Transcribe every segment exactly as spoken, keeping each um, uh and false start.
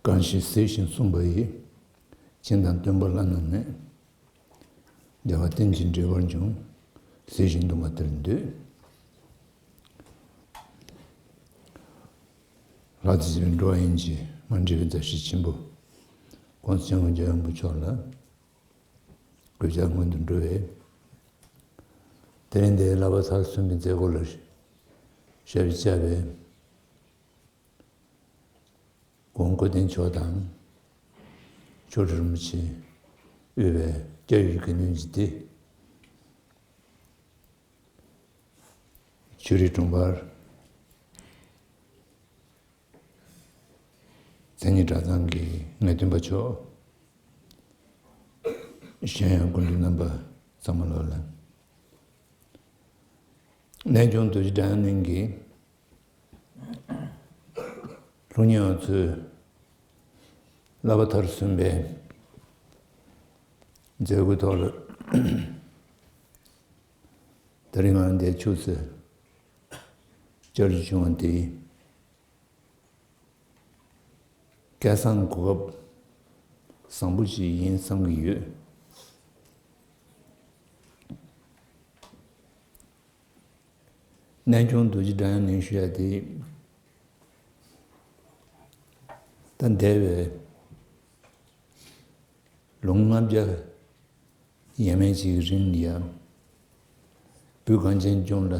གང་ཞིག་གཟིགས་ཤིང་གསུངས་པ་ཡིས། སྦྱིན་དང་སྟོན་པ་བླ་ན་མེད། བདེ་བ་རྟེན་ཅིང་འབྲེལ་བར་འབྱུང་། གཟིགས་ཤིང་འདུན་པ་དེར་འདུད། ལྷ་དང་བཅས་པའི་འགྲོ་བ་ཡིན་གྱི་མ་འདྲིས་པའི་མཛའ་བཤེས་ཆེན་པོ་༸གོང་ས་༸སྐྱབས་མགོན་རྒྱལ་བའི་དབང་པོ་མཆོག་ལ་གུས་ཕྱག་སྔོན་དུ་འགྲོ་བས། དེ་རིང་འདིར་བསླབ་པ་མཐར་སོན་པའི་མཛད་སྒོ་ལ་ཞབས་ཕྱི་བཅར་བའི་གོང་བཀུར་བསྟི་མཆོག་དང་། མཆོག་སྤྲུལ་རིན་པོ་ཆེ་དབུས་པའི་སྐྱབས་ཡུལ་དགེ་འདུན་སྡེ། ཆོས་རིག་དྲུང་འཕར། མཚན་ཉིད་གྲྭ་ཚང་གི་ངེས་སྟོན་པ་མཆོག་གཞན་ཡང་སྐུ་མགྲོན་རྣམ་པ་ཚང་མ་ལོག་ལ། གནས་ཆུང་རྡོ་རྗེ་སྒྲ་དབྱངས་གླིང་གི་སློབ་གཉེར་བ་ཚོས་བསླབ་པ་མཐར་སོན་པའི་མཛད་སྒོའི་ཐོག་ལ། དེ་རིང་ང་འདིར་ཆུ་ཚོད་བཅར་རྒྱུ་བྱུང་བ་དེ། སྐལ་བཟང་གོ་སྐབས་བཟང་པོ་ཞིག་ཡིན་བསམ་གྱི་ཡོད། གནས་ཆུང་རྡོ་རྗེ་སྒྲ་དབྱངས་གླིང་ཞུ་ཡ་དེ། ད་འདས་པའི་ལོ་ངོ་ལྔ་བརྒྱ་ཡས་མས་ཅིག་གི་རིང་ལ་ཡ། བོད་གངས་ཅན་ལྗོངས་ལ་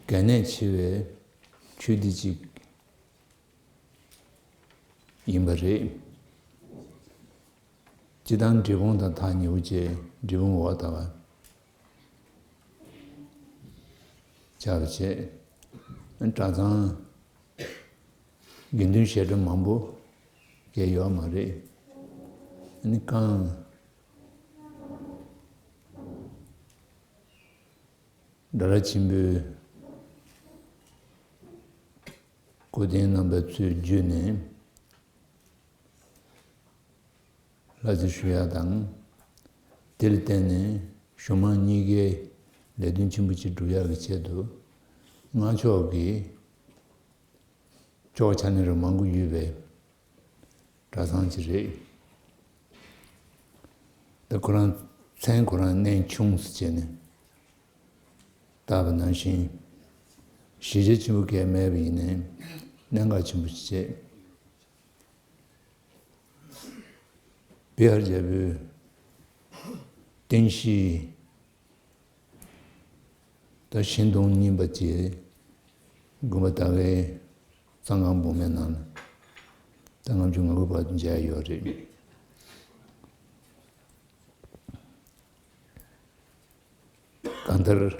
གལ་གནད་ཆེ་བའི་ཆོས་སྡེ་ཅིག་ཡིན་པ་རེད། སྤྱིར་བཏང་འབྲས་སྤུངས་དང་ཐག་ཉེ་བོ་བཅས་འབྲས་སྤུངས་འོག་དང་ཆགས་པ་བྱས། གྲྭ་ཚང་དགེ་འདུན་ཞལ་གྲངས་མང་པོ་གས་ཡོད་མ་རེད། ཨ་ནི་གང་སྒྲ་ར་ཆེན་པོའི་སྐུ་རྟེན་རྣམ་པ་ཚོས་བརྒྱུད་ནས་ལྷ་རྩེ་ཞུ་ཡ་དང་། དེ་ལ་བརྟེན་ནས་གཞུང་མང་གཉིས་ཀའི་ལས་དོན་ཆེན་པོ་ཅིག་སྒྲུབ་ཡག་གི་ཆེད་དུ་སྔགས་ཕྱོགས་ཀྱི་ཕྱོགས་ཆ་ནས་རུ་མང་པོ་ཡོད་པའི་གྲྭ་ཚང་ཅིག་རེད། ད་ཁོ་རང་མཚན་ཁོ་རང་གནས་ཆུང་ཟེར་བྱས་ནས་བཏགས་པ་ནང་བཞིན། གཞི་རྒྱ་ཆེན་པོ་གས་མེད་པ་ཡིན་ནའི་གནད་འགག་ཆེན་པོ་ཞིག་བྱས། བི་ཧར་རྒྱལ་པོའི་རྟེན་གཞི་ད་ཤིང་སྡོང་རྙིང་པ་ཅིག་དགོན་པ་དག་གི་གཙང་ཁང་སྦུག་མའི་ནང་ལ་ད་ལྔ་བཅུ་ང་དགུ་བར་དུ་མཇལ་ཡོད་རེད། གང་ལྟར།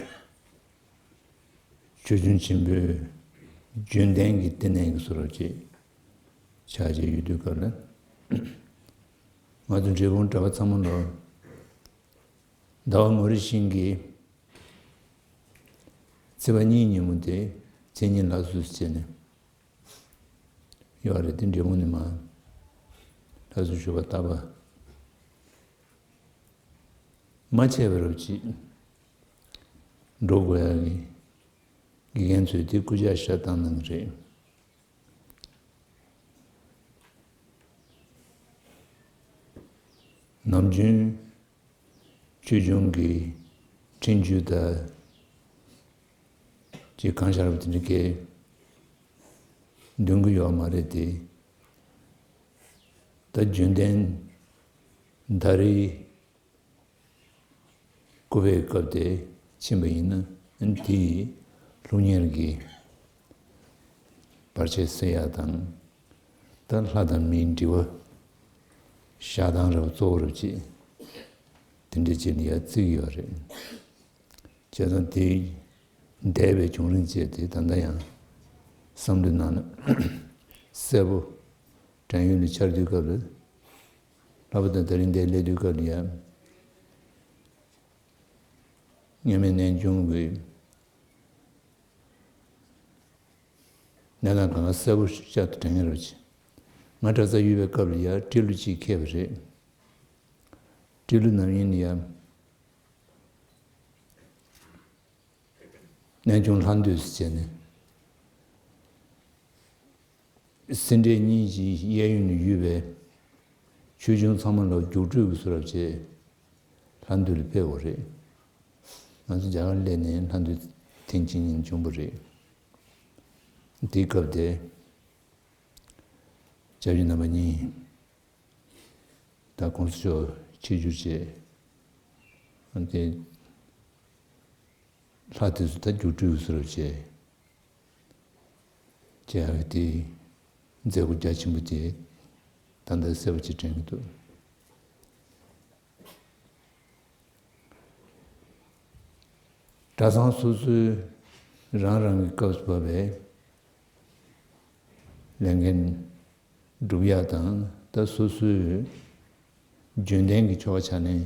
ཆོས་སྐྱོང་ཆེན་པོའི་བརྒྱུད་ལྡན་གྱི་བསྟི་གནས་ཀྱི་བཟོ་འདྲ་ཅིག་ཆགས་བྱས་ཡོད་དུས་སྐབས་ལ། ང་ཚོ་འབྲས་སྤུངས་གྲྭ་པ་ཚང་མ་ལོ། ཟླ་བ་མོ་རི་ཤིང་གི་ཚེས་པ་གཉིས་ཉིན་མོ་དེ་མཚན་ཉིད་ལྷ་གཟུགས་བྱས་ནས་ཡོད་རེད། དེ་འབྲས་སྤུངས་ནས་མར་ལྷ་གཟུགས་ཞུ་བ་ལྟ་བ། མ་ཆད་པ་རུ་ཅིག་འགྲོ་དགོས་ཡག་གི་དགེ་རྒན་ཚོས་དེ་སྐུལ་ལྕག་ཞེ་དྲག་བཏང་གནང་གི་རེད། ནམ་རྒྱུན་ཆོས་སྐྱོང་གི་འཕྲིན་བཅོལ་དང་ཅིག་གང་ཤར་བ་དེ་འདྲ་གས་འདོན་གི་ཡོད་མ་རེད་དེ། ད་རྒྱུན་ལྡན་ཟླ་རེའི་སྐུ་པར་སྐབས་དེ་ཕྱིན་པ་ཡིན་ན་དེའི་སློབ་གཉེར་གྱི་བར་ཆད་སེལ་ཡག་དང་། ད་ལྷ་དང་མིའི་འབྲེལ་བ་བཞག་སྟངས་རབ་གཙོ་བོ་རུ་ཅིག་དེ་འདྲའི་ཅིག་ལ་ཡ་བརྩི་གི་ཡོད་རེད། བྱས་ཙང་དེ་འདས་པའི་བྱུང་རིམ་བཅས་དེ་ད་ལྟ་ཡང་བསམ་བློའི་ནང་ལ་གསལ་པོ་དྲན་ཡུལ་ལ་འཆར་དུས་སྐབས་ལ། ལྷག་པར་དུ་དེ་རིང་འདིར་སླེབས་དུས་སྐབས་ལ་ཡང་སྔོན་མའི་གནས་ཆུང་གི་གནས་སྟངས་གང་ག་གསལ་པོ་ཤར་དུ་དྲན་ཡོད་རེད། ང་གྲྭ་ཚང་ཡོད་པའི་སྐབས་ལ་ཡང་སྤྲེལ་ལོ་གཅིག་འཁེལ་བ་རེད། སྤྲེལ་ལོ་ནམ་ཡིན་ན་ཡང་གནས་ཆུང་ལྷ་འདུས་སུ་བྱས་ནས་ སེ་འབྲས་གཉིས་ཀྱི་གཡས་གཡོན་ལ་ཡོད་པའི་ཆོས་འབྱུང་ཚང་མ་ལ་རྒྱུགས་སྤྲོད་ཀྱི་བཟོ་འདྲ་བྱས་ལྷ་འདུལ་ལ་ཕེབས་པ་རེད། ང་ཚོ་རྒྱ་གར་སླེབས་ནས་ལྷ་འདུལ་ཐེངས་གཅིག་གཉིས་བྱུང་བ་རེད། དེའི་སྐབས་དེ་སྐྱབས་རྗེ་རྣམ་པ་གཉིས་དང་གོང་ས་མཆོག་ཆིབས་བསྒྱུར་བྱས། དེ་ལྷ་དེ་ཚོ་ད་རྒྱུགས་སྤྲོད་ཀྱི་བཟོ་འདྲ་བྱས། བྱས་ཡག་དེ་མཛད་སྒོ་རྒྱ་ཆེན་པོ་དེ་ད་ལྟ་གསལ་པོ་ཅིག་དྲན་གྱི་འདུག། གྲྭ་ཚང་སོ་སོའི་རང་རང་གི་སྐབས་སུ་བབས་པའི་ལས་འགན་སྒྲུབ་ཡག་དང་། ད་སོ་སོའི་རྒྱུན་ལྡན་གྱི་ཆོ་ག་ཕྱག་ལེན་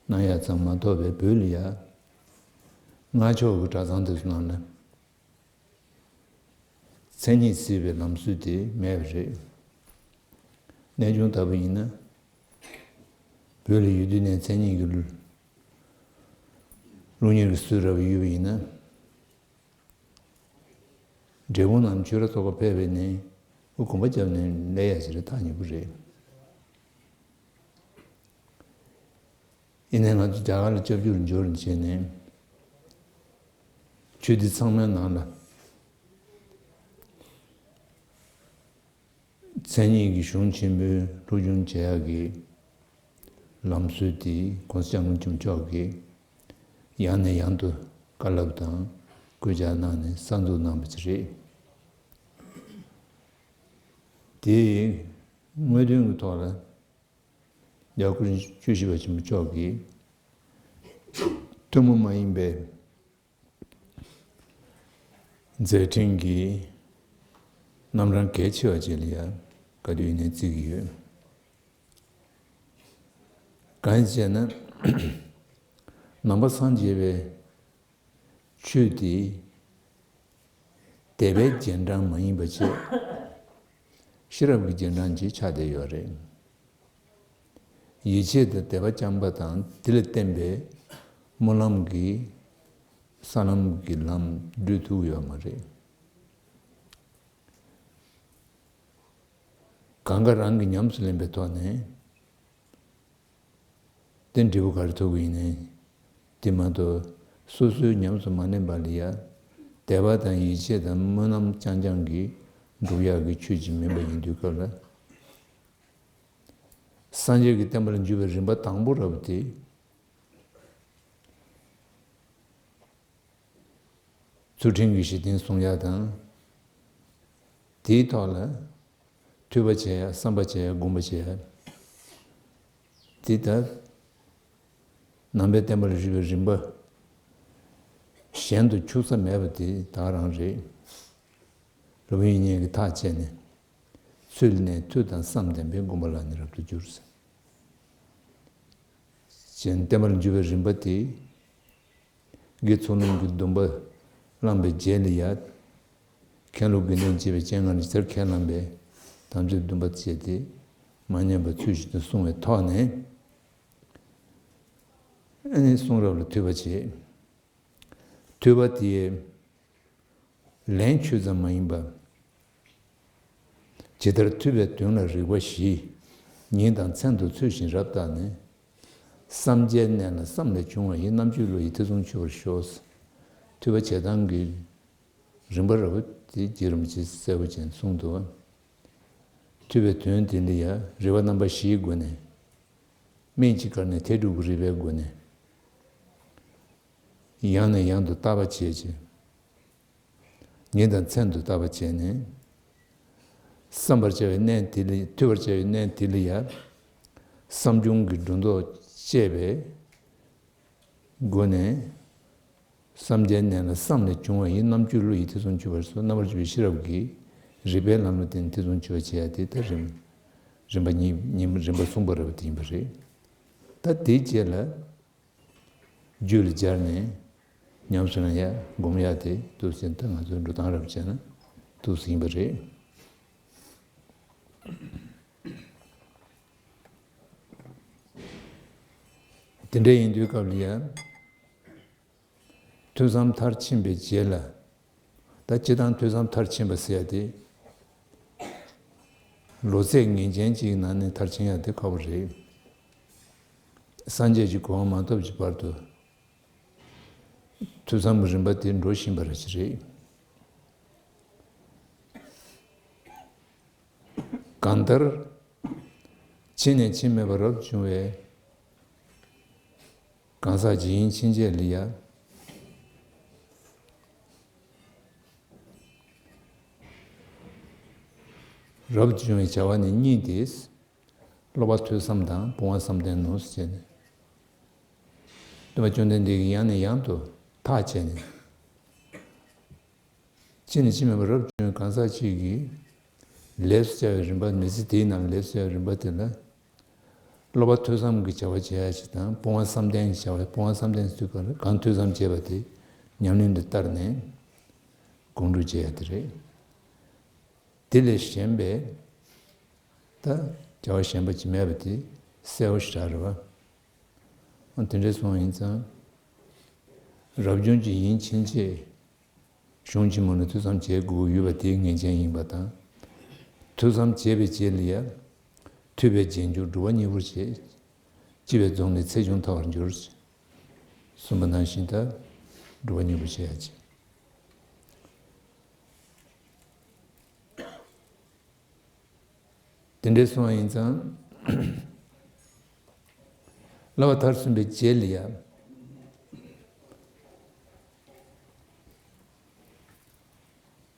གནང་ཡག་ཙམ་མ་གཏོགས་པའི་བོད་ལ་ཡ་སྔགས་ཕྱོགས་ཀྱི་གྲྭ་ཚང་དེ་ཚོ་ནང་ལ་མཚན་ཉིད་བརྩི་བའི་ལམ་སྲོལ་དེ་མེད་པ་རེད། གནས་ཆུང་ལྟ་བུ་ཡིན་ན། བོད་ལ་ཡོད་དུས་ནས་མཚན་ཉིད་ཀྱི་ལུགས་ལུགས་གཉིས་ཀྱི་སྲོལ་ར་བ་ཡོད་པ་ཡིན་ན། འབྲས་སྤུངས་ནང་ཆོས་ར་ཚོགས་པ་ཕེབས་པ་ཡིན་ན་དགོངས་པ་བརྒྱབ་ནས་སླེབས་ཡག་ཞིག་རེད། ཐག་ཉེ་པོ་རེད། ཡིན་ནའི་ང་ཚོ་རྒྱ་གར་ལ་སྐྱབས་བཅོལ་འབྱོར་བྱས་ནས་ཆོས་སྡེ་ཚང་མའི་ནང་ལ་མཚན་ཉིད་ཀྱི་གཞུང་ཆེན་པོའི་སློབ་སྦྱོང་བྱེད་ཡག་གི་ལམ་སྲོལ་དེ་༸གོང་ས་༸སྐྱབས་མགོན་ཆེན་པོ་མཆོག་གིས་ཡང་ནས་ཡང་དུ་བཀའ་སློབ་དང་བཀོད་ཁྱབ་གནང་ནས་གསར་འཛུགས་གནང་བ་ཅིག་རེད། དེའི་དངོས་དོན་གྱི་ཐོག་ལ། རྒྱལ་བ་སྐུ་ཕྲེང་བཅུ་བཞི་པ་ཆེན་པོ་མཆོག་གིས་ཐུན་མོང་མ་ཡིན་པའི་མཛད་འཕྲིན་གྱི་རྣམ་གྲངས་གལ་ཆེ་བ་ཅིག་ལ་ཡང་ག་དུས་ཡིན་ནའི་བརྩི་གི་ཡོད། གང་ཡིན་ཟེར་ན། ནང་པ་སངས་རྒྱས་པའི་ཆོས་དེ་དད་པའི་རྗེས་འབྲང་མ་ཡིན་པ་བྱས། ཤེས་རབ་ཀྱི་རྗེས་འབྲང་ཅིག་ཆགས་བསྡད་ཡོད་རེད། ཡིད་ཆེས་དང་དད་པ་བཅངས་པ་དང་དེ་ལ་བརྟེན་པའི་སྨོན་ལམ་གྱིས་ས་ལམ་གྱི་ལམ་བགྲོད་ཐུབ་ཡོད་མ་རེད། གང་ག་རང་གིས་ཉམས་སུ་ལེན་པའི་ཐོག་ནས། དེ་འབྲས་བུ་ག་རེ་ཐོབ་ཀྱི་ཡིན་ནའི། དེ་མ་གཏོགས་སོ་སོའི་ཉམས་སུ་མ་ལེན་པ་ལ་ཡ། དད་པ་དང་ཡིད་ཆེས་དང་སྨོན་ལམ་རྐྱང་རྐྱང་གིས་འགྲུབ་ཡག་གི་ཆོས་ཅིག་མིན་པ་ཡིན་དུས་སྐབས་ལ། སངས་རྒྱས་ཀྱི་བསྟན་པ་ལ་འཇུག་པའི་རིམ་པ་དང་པོ་རབ་དེ། ཚུལ་ཁྲིམས་ཀྱི་གཞི་རྟེན་སྲུང་ཡག་དང་། དེའི་ཐོག་ལ་ཐོས་པ་བྱེད་ཡག་བསམ་པ་བྱེད་ཡག་སྒོམ་པ་བྱེད་ཡག་དེ་ལྟར་ནང་པའི་བསྟན་པ་ལ་བཞུགས་པའི་རིམ་པ་གཞན་དུ་འཆུག་ས་མེད་པ་དེ་དག་རང་རེད། རབ་དབྱེ་གཉིས་ཀྱིས་ཐག་བཅད་ནས། ཚུལ་གནས་ཐོས་དང་བསམ་ལྡན་པས་སྒོམ་པ་ལ་ནི་རབ་ཏུ་འགྱུར་ཟེར། གཞན་བསྟན་པ་ལ་འཇུག་པའི་རིམ་པ་དེ། དགེ་ཚུལ་སློང་གི་སྡོམ་པ་བླངས་པའི་རྗེས་ལ་ཡ། མཁན་སློབ་དགེ་འདུན་བཅས་པའི་སྤྱན་སྔར་ཇི་ལྟར་ཁས་བླངས་པའི་དམ་ཆོས་སྡོམ་པ་བཅས་ཏེ། མ་ཉམས་པ་ཚུལ་བཞིན་དུ་བསྲུང་བའི་ཐོག་ནས། ཨ་ནི་གསུང་རབ་ལ་ཐོས་པ་བྱེད། ཐོས་པ་དེས་ལན་ཆོད་ཙམ་མ་ཡིན་པར། ཇི་ལྟར་ཐོས་པའི་དོན་ལ་རིགས་པ་བཞི། ཉིན་དང་མཚན་དུ་ཚུལ་བཞིན་རབ་བརྟགས་ནས། བསམ་བྱའི་གནས་ལ་བསམ་ལས་བྱུང་བ་ཡི། རྣམ་དཔྱོད་བློ་ཡིས་ཐེ་ཚོམ་ཆོད་པར་ཤོག། ཐོས་པ་བྱེད་སྟངས་ཀྱི་རིམ་པ་རབ་དེ་རྗེ་རིན་པོ་ཆེས་གསལ་པོ་ཅན་གསུངས་འདུག། ཐོས་པའི་དོན་དེ་ལ་ཡང་རིགས་པ་རྣམ་པ་བཞིའི་སྒོ་ནས། སྨིན་གྱི་སྐར་ནས་ཐལ་འགྲིག་གི་རིགས་པའི་སྒོ་ནས། ཡང་ནས་ཡང་དུ་བརྟག་པ་བྱས་ཀྱི། ཉིན་དང་མཚན་དུ་བརྟག་པ་བྱས་ནས། བསམ་པར་བྱ་བའི་གནས་དེ་ལ། ཐོས་པར་བྱ་བའི་གནས་དེ་ལ་ཡང་། བསམ་བྱུང་གི་སྒྲོ་འདོགས་བཅད་པའི་སྒོ་ནས། བསམ་བྱའི་གནས་ལ་བསམ་ལས་བྱུང་བ་ཡི། རྣམ་དཔྱོད་བློ་ཡིས་ཐེ་ཚོམ་ཆོད་པར་ཤོག། རྣམ་པར་དཔྱོད་པའི་ཤེས་རབ་ཀྱིས། རིགས་པའི་ལམ་ལ་བརྟེན་ཐེ་ཚོམ་ཆོད་པར་བྱེད་ཡ་དེ་ད་རིམ། རིམ་པ་གཉིས། གཉིས། རིམ་པ་གསུམ་པ་རབ་དེ་ཡིན་པ་རེད། ད་དེའི་རྗེས་ལ། རྒྱུད་ལ་སྦྱར་ནས་ཉམས་སུ་ལེན་ཡ་སྒོམ་ཡ་དེ་འདུག་ཟེར། ད་ང་ཚོའི་འགྲོ་སྟངས་རབ་བྱས་ན་འདུག་ཟེར་ཡིན་པ་རེད། དེ་འདྲ་ཡིན་དུས་སྐབས་ལ་ཡ། ཐོས་བསམ་མཐར་ཕྱིན་པའི་རྗེས་ལ། ད་སྤྱིར་བཏང་ཐོས་བསམ་མཐར་ཕྱིན་པ་ཟེར་ཡ་དེ། ལོ་ཚད་ངེས་ཅན་གཅིག་ནང་ནས་མཐར་ཕྱིན་ཡག་དེ་ཁག་པོ་རེད། སངས་རྒྱས་ཀྱི་གོ་འཕང་མ་ཐོབ་ཀྱི་བར་དུ་ཐོས་བསམ་གྱི་རིམ་པ་དེ་འགྲོ་བཞིན་པ་རེད། གང་ལྟར། ཕྱིན་ནས་ཕྱིན་མེད་པར་རབ་བྱུང་བའི་གང་ཟག་ཇི་ཡིན་ཕྱིན་ཆད་ལ་ཡང་། རབ་བྱུང་བའི་བྱ་བ་ནི་གཉིས་ཏེ། སློབ་པ་ཐོས་བསམ་དང་སྤོང་བ་བསམ་གཏན་ནོ་ཞེས་ནས། སྟོན་པ་བཅོམ་ལྡན་འདས་ཀྱིས་ཡང་ནས་ཡང་དུ་ཐག་བཅད་ནས། ཕྱིན་ནས་ཕྱིན་མེད་པར་རབ་བྱུང་བའི་གང་ཟག་གཅིག་གིས་ལས་སུ་བྱ་བའི་རིམ་པ། མི་ཚེ་འདིའི་ནང་ལས་སུ་བྱ་བའི་རིམ་པ་དེ་ལ། སློབ་པ་ཐོས་བསམ་གྱི་བྱ་བ་བྱེད་ཡ་ཞིག་དང་། སྤོང་བ་བསམ་གཏན་གྱི་བྱ་བ། སྤོང་བ་བསམ་གཏན་ཟེར་དུས་གང་ཐོས་བསམ་བྱས་པ་དེ་ཉམས་ལེན་དུ་བསྟར་ནས་གོང་འགྲོ་བྱེད་ཡ་དེ་རེད། དེ་ལས་གཞན་པའི་ད་བྱ་བ་གཞན་པ་ཅིག་མེད་པ་དེ་གསལ་བོ་ཞེ་དྲག་རེད་བ། འོ་དེ་འདྲ་སོང་ཡིན་ཙང་། རབ་བྱུང་གཅིག་ཡིན་ཕྱིན་ཆད། གཞུང་ཆེན་མོ་ནས་ཐོས་བསམ་བྱེད་དགོས་ཡོད་པ་དེའི་ངེས་ཅན་ཡིན་པ་དང་། ཐོས་བསམ་བྱས་པའི་རྗེས་ལ་ཡང་། ཐོས་པའི་རྗེས་འཇུག་སྒྲུབ་པ་གཉིས་པོར་བྱེད། སྤྱི་བའི་རྫོང་ནས་ཚེ་འབྱུང་ཐར་བར་འགྱུར། གསུངས་པ་ནང་བཞིན་ད་སྒྲུབ་པ་གཉིས་པོ་བྱེད་ཡ་བྱེད། དེ་འདྲའི་སོང་བ་ཡིན་ཙང་། བསླབ་པ་མཐར་སོན་པའི་རྗེས་ལ་ཡང་།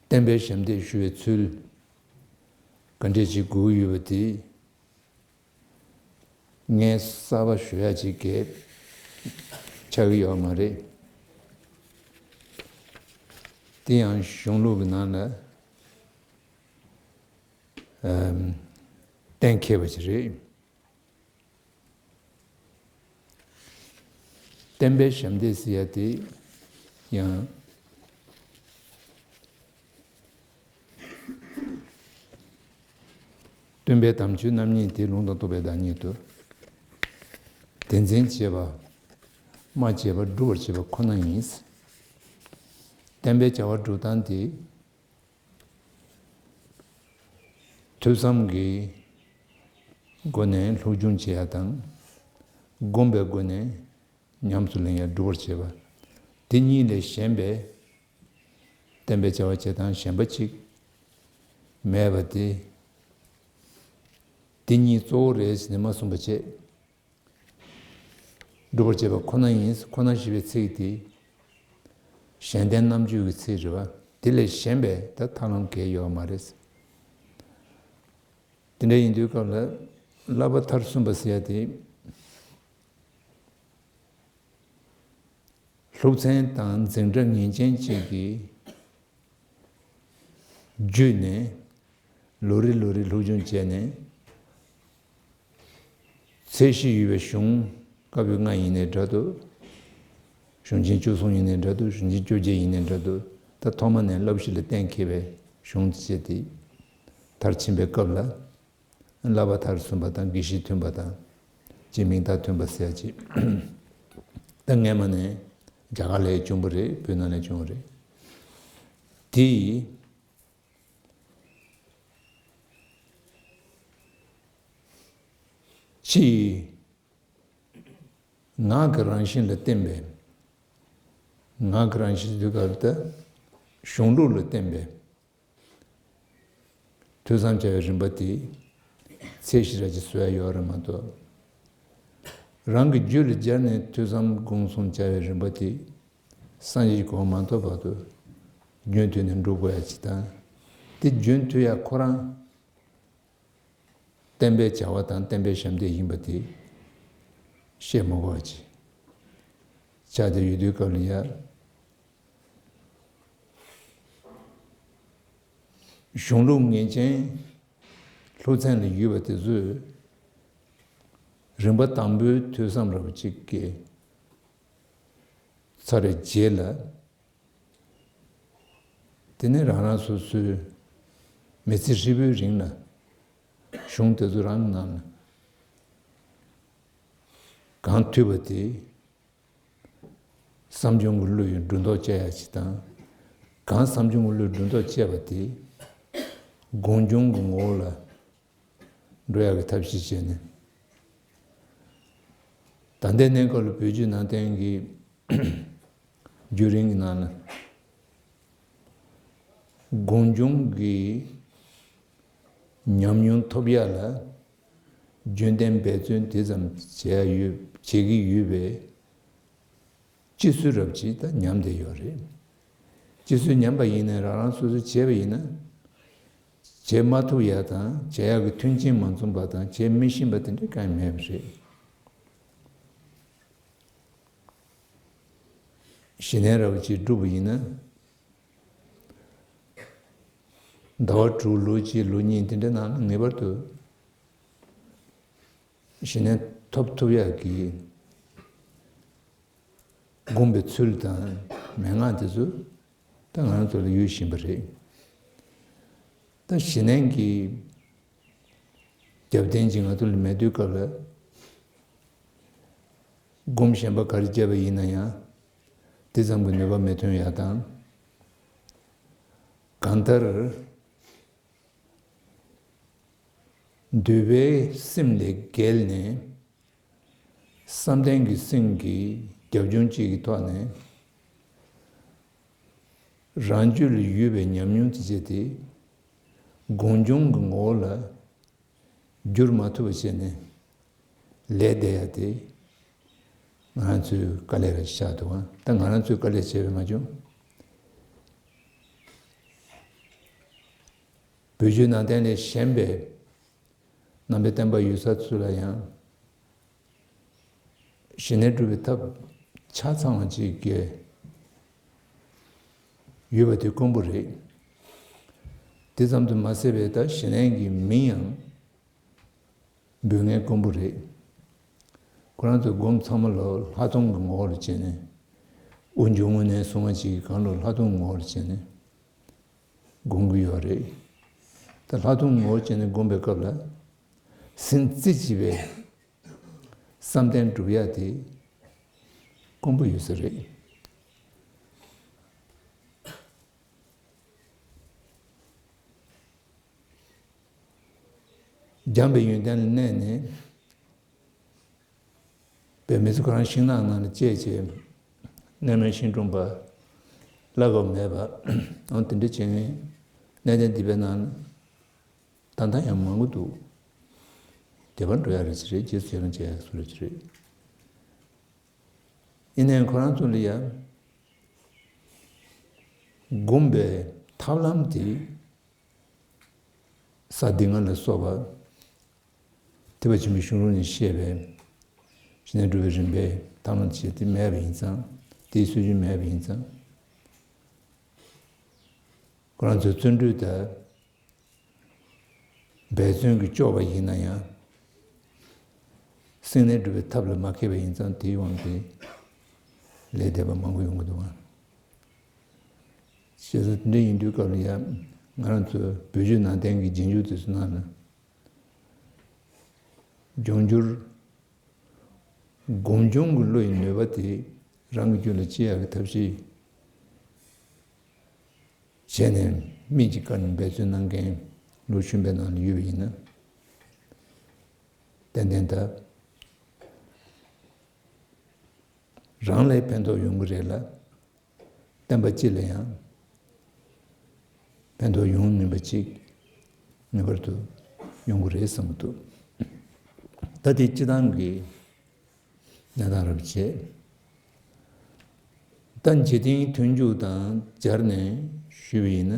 བསྟན་པའི་ཞབས་འདེགས་ཞུ་བའི་ཚུལ། ག་འདྲས་ཅིག་དགོས་ཡོད་པ་དེ། ངས་གསར་པ་ཞུ་ཡ་ཅིག་གས་ཆགས་ཀྱི་ཡོད་མ་རེད། དེ་ཡང་གཞུང་ལུགས་ཀྱི་ནང་ལ། ཨམ། གཏན་འཁེལ་བ་ཞིག་རེད། བསྟན་པའི་ཞབས་འདེགས་ཟེར་ཡ་དེ་ཡང་། སྟོན་པའི་དམ་ཆོས་རྣམ་གཉིས་དེ་ལུང་དང་རྟོགས་པའི་བདག་ཉིད་དོ། དེ་འཛིན་བྱེད་པ། སྨྲ་བྱེད་པ། སྒྲུབ་པར་བྱེད་པ་ཁོ་ན་ཡིན། བསྟན་པའི་བྱ་བ་སྒྲུབ་སྟངས་དེ། ཐོས་བསམ་གྱི་སྒོ་ནས་སློབ་སྦྱོང་བྱེད་ཡ་དང་། སྒོམ་པའི་སྒོ་ནས་ཉམས་སུ་ལེན་ཡ། སྒྲུབ་པར་བྱེད་པ། དེ་གཉིས་ལས་གཞན་པའི་བསྟན་པའི་བྱ་བ་བྱེད་སྟངས་གཞན་པ་ཅིག་མེད་པ་དེ། དེ་གཉིས་གཙོ་བོ་རེད་ཟེར་ནས་མ་གསུངས་པ་བྱས། སྒྲུབ་པར་བྱེད་པ་ཁོ་ན་ཡིན། ཁོ་ན་ཞེས་པའི་ཚིག་དེ་གཞན་ལྡན་རྣམ་བཅུ་གི་ཚིག་རེད་བ། དེ་ལས་གཞན་པའི་ད་ཐབས་ལམ་གང་ཡང་ཡོད་མ་རེད། དེ་འདྲ་ཡིན་དུས་སྐབས་ལ་བསླབ་པ་མཐར་སོན་པ་ཟེར་ཡ་དེ། སློབ་ཚན་དང་འཛིན་གྲྭ་ངེས་ཅན་གཅིག་གི་བརྒྱུད་ནས་ལོ་རེ་ལོ་རེ་སློབ་སྦྱོང་བྱས་ནས། ཚད་གཞི་ཡོད་པའི་གཞུང་བཀའ་པོད་ལྔ་ཡིན་ནའི་འདྲ་འདུག་གཞུང་ཆེན་བཅུ་གསུམ་ཡིན་ནའི་འདྲ་འདུག་གཞུང་ཆེན་བཅོ་བརྒྱད་ཡིན་ནའི་འདྲ་འདུག་ད་ཐོག་མ་ནས་བསླབ་གཞི་ལ་གཏན་འཁེལ་བའི་གཞུང་བཅས་ཏེ་མཐར་ཕྱིན་པའི་སྐབས་ལ། བསླབ་པ་མཐར་སོན་པ་དང་། དགེ་བཤེས་ཐོན་པ་དང་། ཅེས་མིང་རྟགས་ཐོན་པ་ཟེར་ཡ་ཅིག་ད་སྔས་མ་ནས་རྒྱ་གར་ལ་བྱུང་བ་རེད། བོད་ནང་ལ་བྱུང་བ་རེད། དེ་ཡིས་ཕྱིས་ངག་གི་རང་བཞིན་ལ་བརྟེན་པའི། ངག་གི་རང་བཞིན་དུས་སྐབས་ལ་ད་གཞུང་ལུགས་ལ་བརྟེན་པའི་ཐོས་བསམ་བྱ་བའི་རིམ་པ་དེ་ཚད་གཞི་ར་ཅིག་བཟོ་ཡ་ཡོད་རེད་མ་གཏོགས། རང་གི་རྒྱུད་ལ་སྦྱར་ནས་ཐོས་བསམ་སྒོམ་གསུམ་བྱ་བའི་རིམ་པ་དེ་སངས་རྒྱས་ཀྱི་གོ་འཕང་མ་ཐོབ་བར་དུ་རྒྱུན་མཐུད་ནས་འགྲོ་དགོས་ཡ་ཅིག་དང་། དེ་རྒྱུན་མཐུད་ཡ་ཁོ་རང་བསྟན་པའི་བྱ་བ་དང་བསྟན་པའི་ཞབས་འདེགས་ཡིན་པ་དེ་བཤད་མ་དགོས་པ་ཅིག་ཆགས་བསྡད་ཡོད་དུས་སྐབས་ལ་ཡ། གཞུང་ལུགས་ངེས་ཅན་སློབ་ཚན་ལ་ཡོད་པ་དེ་ཚོས་རིམ་པ་དང་པོའི་ཐོས་བསམ་འདྲ་པོ་ཅིག་གི་ཚར་བའི་རྗེས་ལ། དེ་ནས་རང་རང་སོ་སོའི་མི་ཚེ་ཧྲིལ་པོའི་རིང་ལ་གཞུང་དེ་ཚོ་རང་གི་ནང་ལ་གང་ཐོས་པ་དེ་བསམ་བྱུང་གི་བློ་ཡིས་སྒྲོ་འདོགས་བཅད་ཡ་ཅིག་དང་། གང་བསམ་བྱུང་གི་བློས་སྒྲོ་འདོགས་བཅད་པ་དེ་སྒོམ་བྱུང་གི་ངོ་བོ་ལ་ འགྲོ་ཡག་གི་ཐབས་ཤེས་བྱས་ནས། ད་ལྟའི་གནས་སྐབས་ལ་བོད་བརྒྱུད་ནང་བསྟན་གྱི་བརྒྱུད་རིམ་གྱི་ནང་ན་སྒོམ་བྱུང་གི་ཉམས་མྱོང་ཐོབ་ཡག་ལ་རྒྱུན་གཏན་འབད་བརྩོན་དེ་ཙམ་བྱས་ཡོད་བྱེད་ཀྱི་ཡོད་པའི། སྤྱི་སྲོལ་རབ་ཅིག་ད་ཉམས་བསྡད་ཡོད་རེད། སྤྱི་སྲོལ་ཉམས་པ་ཡིན་ན་རང་རང་སོ་སོས་བྱས་པ་ཡིན་ན། བྱེད་མ་ཐུབ་ཡ་དང་བྱེད་ཡག་གི་མཐུན་རྐྱེན་མ་འཛོམས་པ་དང་བྱེད་མི་ཤེས་པ་དེ་འདྲ་གང་ཡང་མེད་པ་རེད། ཞི་གནས་རབ་ཅིག་བསྒྲུབས་པ་ཡིན་ན། ཟླ་བ་དྲུག་ལོ་གཅིག་ལོ་གཉིས་དེ་འདྲ་ནང་ལ་ངེས་པར་དུ་ཞི་གནས་ཐོབ་ཐུབ་ཡག་གི་སྒོམ་པའི་ཚུལ་དང་མན་ངག་དེ་ཚོ་ད་ང་རང་ཚོ་ལ་ཡོད་བཞིན་པ་རེད། ད་ཞི་གནས་ཀྱི་རྒྱབ་རྟེན་ཅིག་ང་ཚོ་ལ་མེད་དུས་སྐབས་ལ། སྒོམ་གཞན་པ་ག་རེ་བྱས་པ་ཡིན་ན་ཡང་དེ་ཙམ་གྱི་ནུས་པ་མི་ཐོན་ཡག་དང་། གང་ལྟར་འདུས་པའི་སེམས་ལས་བརྒལ་ནས་བསམ་གཏན་གྱི་སེམས་ཀྱི་རྒྱབ་ལྗོངས་གཅིག་གི་ཐོག་ནས་རང་རྒྱུད་ལ་ཡོད་པའི་ཉམས་མྱོང་དེ་བྱས་ཏེ་སྒོམ་བྱུང་གི་ངོ་བོ་ལ་བསྒྱུར་མ་ཐུབ་པ་བྱས་ནས་ལས་བསྡད་ཡ་དེ་ང་རང་ཚོའི་དཀའ་ལས་རེད་ཆགས་འདུག་ཨ། ད་ང་རང་ཚོའི་དཀའ་ལས་བྱས་པས་མ་བྱུང་། བོད་བརྒྱུད་ནང་བསྟན་ལས་གཞན་པའི་ནང་པའི་བསྟན་པ་ཡོད་ས་ཚོ་ལ་ཡང་ཞི་གནས་སྒྲུབ་པའི་ཐབས་ཆ་ཚང་བ་ཅིག་གི་ཡོད་པ་དེ་དཀོན་པོ་རེད། དེ་ཙམ་དུ་མ་ཟད་པའི་ད་ཞི་གནས་ཀྱི་མིང་ཡང་འབོད་མཁན་དཀོན་པོ་རེད། ཁོ་རང་ཚོའི་སྒོམ་ཚང་མ་ལོ་ལྷག་མཐོང་གི་ངོ་བོར་བྱས་ནས། དབུ་འབྱུང་གནས་གསུང་བ་ཅིག་གང་ལོ་ལྷག་མཐོང་ངོ་བོར་བྱས་ནས་སྒོམ་གྱི་ཡོད་རེད། ད་ལྷག་མཐོང་ངོ་བོར་བྱས་ནས་སྒོམ་པའི་སྐབས་ལ་སེམས་རྩེ་གཅིག་པའི་བསམ་གཏན་སྒྲུབ་ཡ་དེ་དཀོན་པོ་ཡོད་ས་རེད། སྦྱངས་པའི་ཡོན་ཏན་ལ་གནས་ནས། དཔེ་མི་སྲིད་ཁོ་རང་ཤིང་ནགས་ནང་ལ་སྐྱེས་བྱས། གནས་མལ་ཤིང་དྲུང་པ་བླ་གོ་མེད་པ། འོ་དེ་འདྲ་བྱེད་མཁན་གནས་བརྟན་སྡིག་པའི་ནང་ལ་ད་ལྟ་ཡང་མང་པོ་འདུག་དེ་བར་འགྲོ་ཡ་རེད་ཅི་རེད། རྗེས་སུ་ཡི་རང་བྱེད་ཡ་སུ་རེད་ཅི་རེད། ཡིན་ནའི་ཁོ་རང་ཚོ་ལ་ཡ་སྒོམ་པའི་ཐབས་ལམ་དེ། ས་སྡིག་ལྔ་ལ་སོགས་པ། ཐེག་པ་ཆེན་པོའི་གཞུང་ལུགས་ནས་བཤད་པའི་ཞི་གནས་སྒྲུབ་པའི་རིམ་པའི་ཐབས་ལམ་བྱེད་དེ་མེད་པ་ཡིན་ཙང་། དེའི་སྲོལ་རྒྱུན་མེད་པ་ཡིན་ཙང་། ཁོ་རང་ཚོའི་བརྩོན་འགྲུས་དང་འབད་བརྩོན་གྱིས་ལྕོགས་པ་ཡིན་ན་ཡང་། སེམས་གནས་སྒྲུབ་པའི་ཐབས་ལ་མ་མཁས་པ་ཡིན་ཙང་དེའི་དབང་གིས་ལས་འདས་པ་མང་པོ་ཡོང་གི་འདུག་ཨང་། བྱས་ཙང་དེ་འདྲ་ཡིན་དུས་སྐབས་ལ་ཡང་ང་རང་ཚོའི་བོད་བརྒྱུད་ནང་བསྟན་གྱི་རྗེས་འཇུག་དེ་ཚོའི་ནང་ན། འབྱུང་འགྱུར། སྒོམ་བྱུང་གི་བློ་ཡི་ནུས་པ་དེ་རང་གི་རྒྱུད་ལ་སྐྱེ་ཡག་གི་ཐབས་ཤེས་བྱས་ནས་དམིགས་ཀྱིས་བཀར་ནས་འབད་བརྩོན་གནང་མཁན་ལོ་ཆུང་པའི་ནང་ལ་ཡོད་པ་ཡིན་ན། ཏན་ཏན་ད་རང་ལ་ཕན་ཐོགས་ཡོང་གི་རེད་ལ། བསྟན་པ་སྤྱི་ལ་ཡང་ཕན་ཐོགས་ཡོང་ནུས་པ་ཅིག་ངེས་པར་དུ་ཡོང་གི་རེད་བསམ་གྱི་འདུག་ད་དེ་སྤྱི་བཏང་གི་གནས་སྟངས་རབ་བྱེད། ད་འཇིག་རྟེན་མཐུན་འཇུག་དང་སྦྱར་ནས་ཞུས་པ་ཡིན་ན།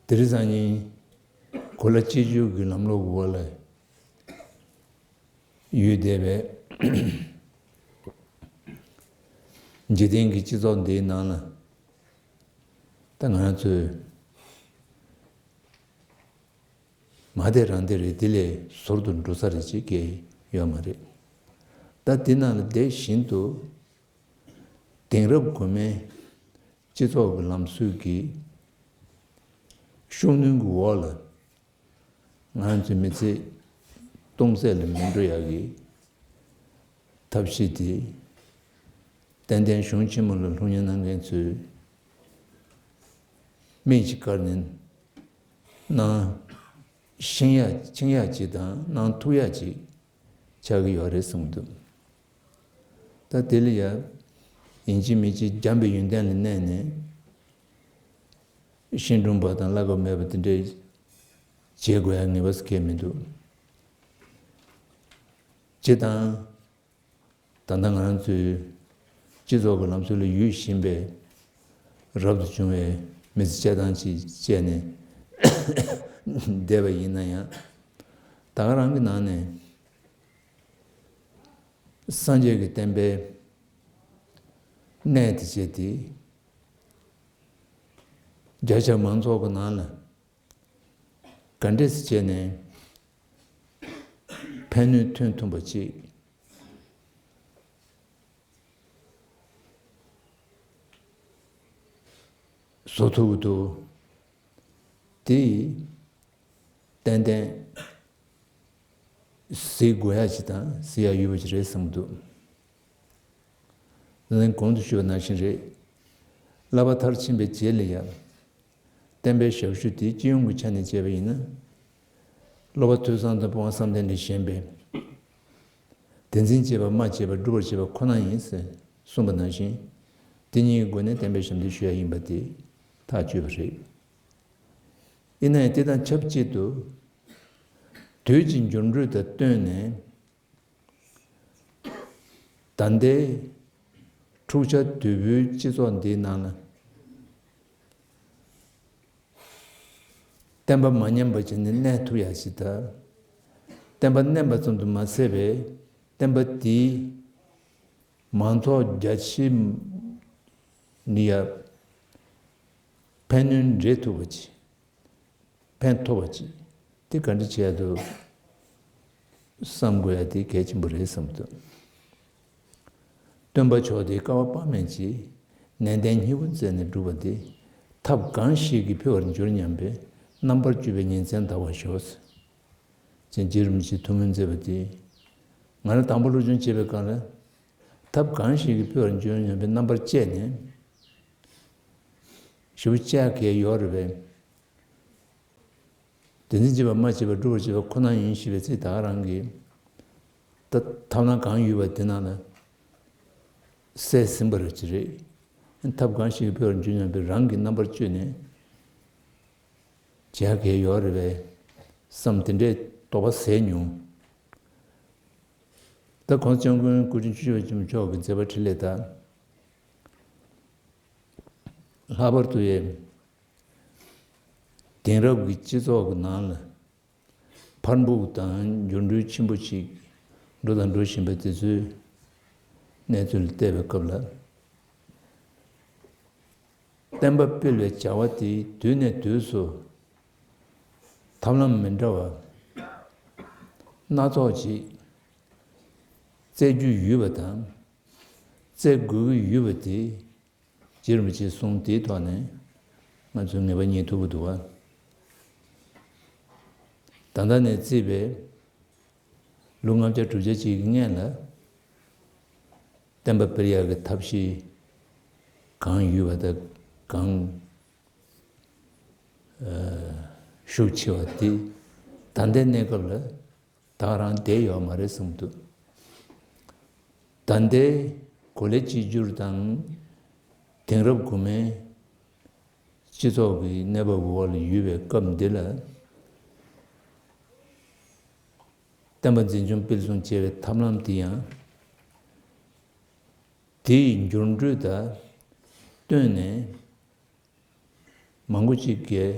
དེ་རིང་སང་ཉིན་གོ་ལ་སྤྱི་སྤྱོད་ཀྱི་ལམ་ལུགས་འོག་ལ་ཡོད་བསྡད་པའི་འཇིག་རྟེན་གྱི་སྤྱི་ཚོགས་འདིའི་ནང་ལ་ད་ང་རང་ཚོས་མ་བསྡད་རང་བསྡད་རེད། དེ་ལས་ཟུར་དུ་འགྲོ་ས་རེད་ཅེས་ཀྱི་ཡོད་མ་རེད། ད་དེ་ནང་ལ་བསྡད་བཞིན་དུ་དེང་རབས་དགོས་མེད། སྤྱི་ཚོགས་ཀྱི་ལམ་སྲོལ་གྱི་ཤུགས་སྣོན་གྱི་འོག་ལ་ང་རང་ཚོའི་མི་ཚེ་སྟོང་ཟད་ལ་མི་འགྲོ་ཡག་གི་ཐབས་ཤེས་དེ་ཏན་ཏན་གཞུང་ཆེན་མོ་ལ་ལྷུར་མཉེས་གནང་མཁན་ཚོས་སྨན་གྱི་བཀར་ནས་ གནང་ཤེས་ཡ་ཤེས་ཡ་ཅིག་དང་གནང་ཐུབ་ཡ་ཅིག་ཆགས་ཀྱི་ཡོད་རེད་གསུངས་འདུག་ད་དེ་ལ་ཡ་ཡིན་གཅིག་མིན་གཅིག་བྱམས་པའི་ཡོན་ཏན་ལ་གནས་ནས་ཤིང་དྲུང་པ་དང་བླ་གབ་མེད་པ་དེ་འདྲས་བྱེད་དགོས་ཡ་ངེས་པ་གང་ཡང་མི་འདུག་སྤྱིར་བཏང་། ད་ལྟ་ང་རང་ཚོའི་སྤྱི་ཚོགས་ཀྱི་ལམ་སྲོལ་ལ་ཡོད་བཞིན་པའི་རབ་ཏུ་བྱུང་བའི་མི་ཚེ་སྐྱེལ་སྟངས་ཅིག་སྤྱད་ནས་བསྡད་པ་ཡིན་ན་ཡང་། ད་ག་རང་གི་ནང་ནས་སངས་རྒྱས་ཀྱི་བསྟན་པའི་གནས་དེ་བྱས་ཏེ། བརྒྱ་ཆ་མང་ཚོགས་ཀྱི་ནང་ལ་ག་འདྲས་སེ་བྱས་ནས་ཕན་ནུས་ཐོན་ཐུབ་པ་ཅིག་བཟོ་ཐུབ་ཀྱི་འདུག་དེ་ཏན་ཏན་གཟིགས་དགོས་ཡ་ཅིག་དང་གཟིགས་ཡ་ཡོད་པ་ཅིག་རེད་བསམ་གྱི་འདུག་ད་ནི་གོང་དུ་ཞུས་པ་ནང་བཞིན་རེད། བསླབ་པ་མཐར་ཕྱིན་པའི་རྗེས་ལ་ཡང་། བསྟན་པའི་ཞབས་ཞུ་དེ་སྤྱི་ཡོངས་ཀྱི་ཆ་ནས་བྱས་པ་ཡིན་ན། སློབ་པ་ཐོས་བསམ་དང་སྤོང་བ་བསམ་གཏན་ལས་གཞན་པའི། དེ་འཛིན་བྱེད་པ་སྨྲ་བྱེད་པ་སྒྲུབ་པར་བྱེད་པ་ཁོ་ན་ཡིན་ཟེར་གསུངས་པ་ནང་བཞིན། དེ་གཉིས་ཀྱི་སྒོ་ནས་བསྟན་པའི་ཞབས་འདེགས་ཞུ་ཡ་ཡིན་པ་དེ་ཐག་ཆོད་པ་རེད། ཡིན་ན་ཡང་དེ་དང་ཆབས་ཅིག་ཏུ། དུས་ཀྱི་འགྱུར་འགྲོས་དང་བསྟུན་ནས། ད་ལྟའི་འཁྲུག་ཆ་དོད་པོའི་སྤྱི་ཚོགས་འདིའི་ནང་ལ། བསྟན་པ་མ་ཉམས་པ་བྱས་ནས་གནས་ཐུབ་ཡ་ཞིག་དང་། བསྟན་པ་མནན་པ་ཙམ་དུ་མ་ཟད་པའི་བསྟན་པ་འདིས་མང་ཚོགས་རྒྱ་ཆེ་ནི་ཡ་ཕན་གནོད་འདྲེས་ཐུབ་པ་ཅིག་ཕན་ཐོགས་པ་ཅིག་དེ་ག་འདྲ་བྱས་འདུག་བསམ་དགོས་ཡ་དེ་གལ་ཆེན་པོ་རེད་བསམ་འདུག་སྟོན་པ་མཆོག་དེས་བསྐལ་པ་དཔག་མེད་ཀྱི་ནན་ཏན་སྙིང་པོ་བརྩེ་ནས་བསྒྲུབས་པ་དེ་ཐབས་གང་ཞིག་གིས་འཕེལ་བར་འགྱུར་སྙམ་པའི་རྣམ་པར་དཔྱོད་པའི་ཉིན་མཚན་འདའ་བར་ཤོག་ཅེས་རྗེ་རིན་པོ་ཆེས་ཐུགས་སྨོན་མཛད་པ་དེ་ང་རང་དང་པོ་སློབ་སྦྱོང་བྱེད་པའི་སྐབས་ལ་ཐབས་གང་ཞིག་གིས་འཕེལ་བར་འགྱུར་སྙམ་པའི་རྣམ་པར་དཔྱད་ནས་ཞེ་པོ་དཔྱད་གལ་ཡོད་རེད་པས། དེ་འཛིན་བྱེད་པ་སྨྲ་བྱེད་པ་སྒྲུབ་པར་བྱེད་པ་ཁོ་ན་ཡིན་ཞེས་པའི་ཚིག་ད་ག་རང་གིས་ད་ཐབས་ལམ་གང་ཡོད་པ་དེ་རྣམས་ལ་གསལ་ཟིན་པ་རེད་ཅི་རེད། ཐབས་གང་ཞིག་གིས་འཕེལ་བར་འགྱུར་སྙམ་པའི་རང་གི་རྣམ་པར་དཔྱོད་ནས་བྱ་གལ་ཡོད་རེད་པས་བསམ་དེ་འདྲའི་དོགས་པ་ཟད་མྱོང་། ད་གོང་ས་སྐྱབས་མགོན་སྐུ་ཕྲེང་བཅུ་བཞི་པ་ཆེན་པོ་མཆོག་གི་མཛད་པ་འཕྲིན་ལས་ད་ལྷག་པར་དུ་ཡང་། དེང་རབས་ཀྱི་སྤྱི་ཚོགས་ཀྱི་ནང་ལ་འཕར་འབུག་དང་འགྱུར་འགྲོས་ཆེན་པོ་ཞིག་འགྲོ་དང་འགྲོ་བཞིན་པ་དེ་ཚོའི་གནས་ཚུལ་ལ་བལྟས་པའི་སྐབས་ལ། བསྟན་པ་སྤེལ་བའི་བྱ་བ་དེ་དུས་ནས་དུས་སུ་ཐབས་ལམ་མི་འདྲ་བ་སྣ་ཚོགས་ཅིག་བཙལ་རྒྱུ་ཡོད་པ་དང་བཙལ་དགོས་ཀྱི་ཡོད་པ་དེ། རྗེ་རིན་པོ་ཆེའི་གསུང་དེའི་ཐོག་ནས་ང་ཚོས་ངེས་པ་རྙེད་ཐུབ་ཀྱི་འདུག་བ། ད་ལྟ་ནས་བརྩིས་པའི་ལོ་ལྔ་བརྒྱ་དྲུག་བརྒྱ་ཅིག་གི་སྔོན་ལ་བསྟན་པ་སྤེལ་ཡག་གི་ཐབས་ཤེས་གང་ཡོད་པ་དང་གང་ཤུགས་ཆེ་བ་དེ་ད་ལྟའི་གནས་སྐབས་ལ། ད་རང་བསྡད་ཡོད་མ་རེད་གསུངས་འདུག་ད་ལྟའི་གོ་ལའི་གཅིག་གྱུར་དང་དེང་རབས་གོང་མའི་སྤྱི་ཚོགས་ཀྱི་གནས་བབ་འོག་ལ་ཡོད་པའི་སྐབས་འདི་ལ། བསྟན་པ་འཛིན་སྐྱོང་སྤེལ་གསུམ་བྱེད་པའི་ཐབས་ལམ་དེ་ཡང་དེའི་འགྱུར་འགྲོས་དང་བསྟུན་ནས། མང་པོ་ཅིག་གིས་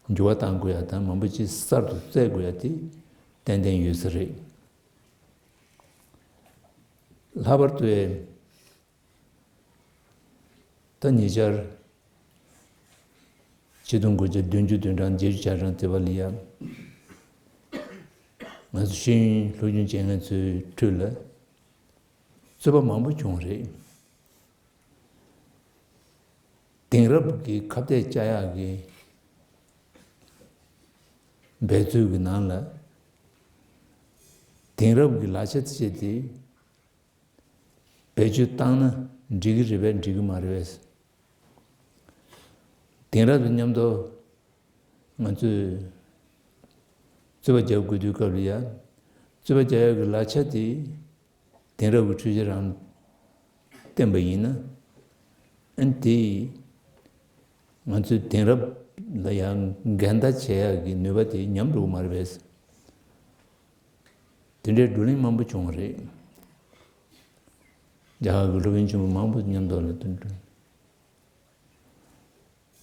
འགྱུར་བ་གཏང་དགོས་ཡ་དང་མང་པོ་ཅིག་གསར་དུ་བཙལ་དགོས་ཡ་དེ་ཏན་ཏན་ཡོད་ས་རེད། ལྷག་པར་དུ་ད་ཉེ་ཆར་ཆིག་སྟོང་དགུ་བརྒྱ་བདུན་ཅུ་དོན་གྲངས་བརྒྱད་ཅུ་གྱ་གྲངས་དེ་བ་ལ་ཡ་ང་ཚོ་ཤེས་ཡོན་སློབ་སྦྱོང་བྱེད་མཁན་ཚོའི་ཁྲོད་ལ་རྩོད་པ་མང་པོ་བྱུང་རེད། དེང་རབས་ཀྱི་ཁ་གཏད་བཅའ་ཡག་གི་འབད་རྩོལ་གྱི་ནང་ལ་དེང་རབས་ཀྱི་ལག་ཆ་སྤྱད་དེ་བེད་སྤྱོད་བཏང་ན་འགྲིག་གི་རེད་པས་འགྲིག་གི་མ་རེད་པས། དེང་རབས་དང་མཉམ་དུ་ ང་ཚོས་རྩོད་པ་རྒྱག་དགོས་དུས་སྐབས་ལ་ཡ། རྩོད་པ་རྒྱག་ཡག་གི་ལག་ཆ་དེ་དེང་རབས་ཀྱི་འཕྲུལ་ཆས་རང་བསྟན་པ་ཡིན་ན། ཨ་ནི་དེས་ང་ཚོའི་དེང་རབས་ལ་ཡང་འགལ་ཟླ་བྱེད་ཡག་གི་ནུས་པ་དེ་ཉམས་འགྲོ་གི་མ་རེད་པས། དེ་འདྲའི་བགྲོ་གླེང་མང་པོ་བྱུང་བ་རེད། རྒྱ་གར་གྱི་སློབ་དཔོན་ཆེན་པོ་མང་པོ་མཉམ་དུ་ལ་བསྟུན་དྲན།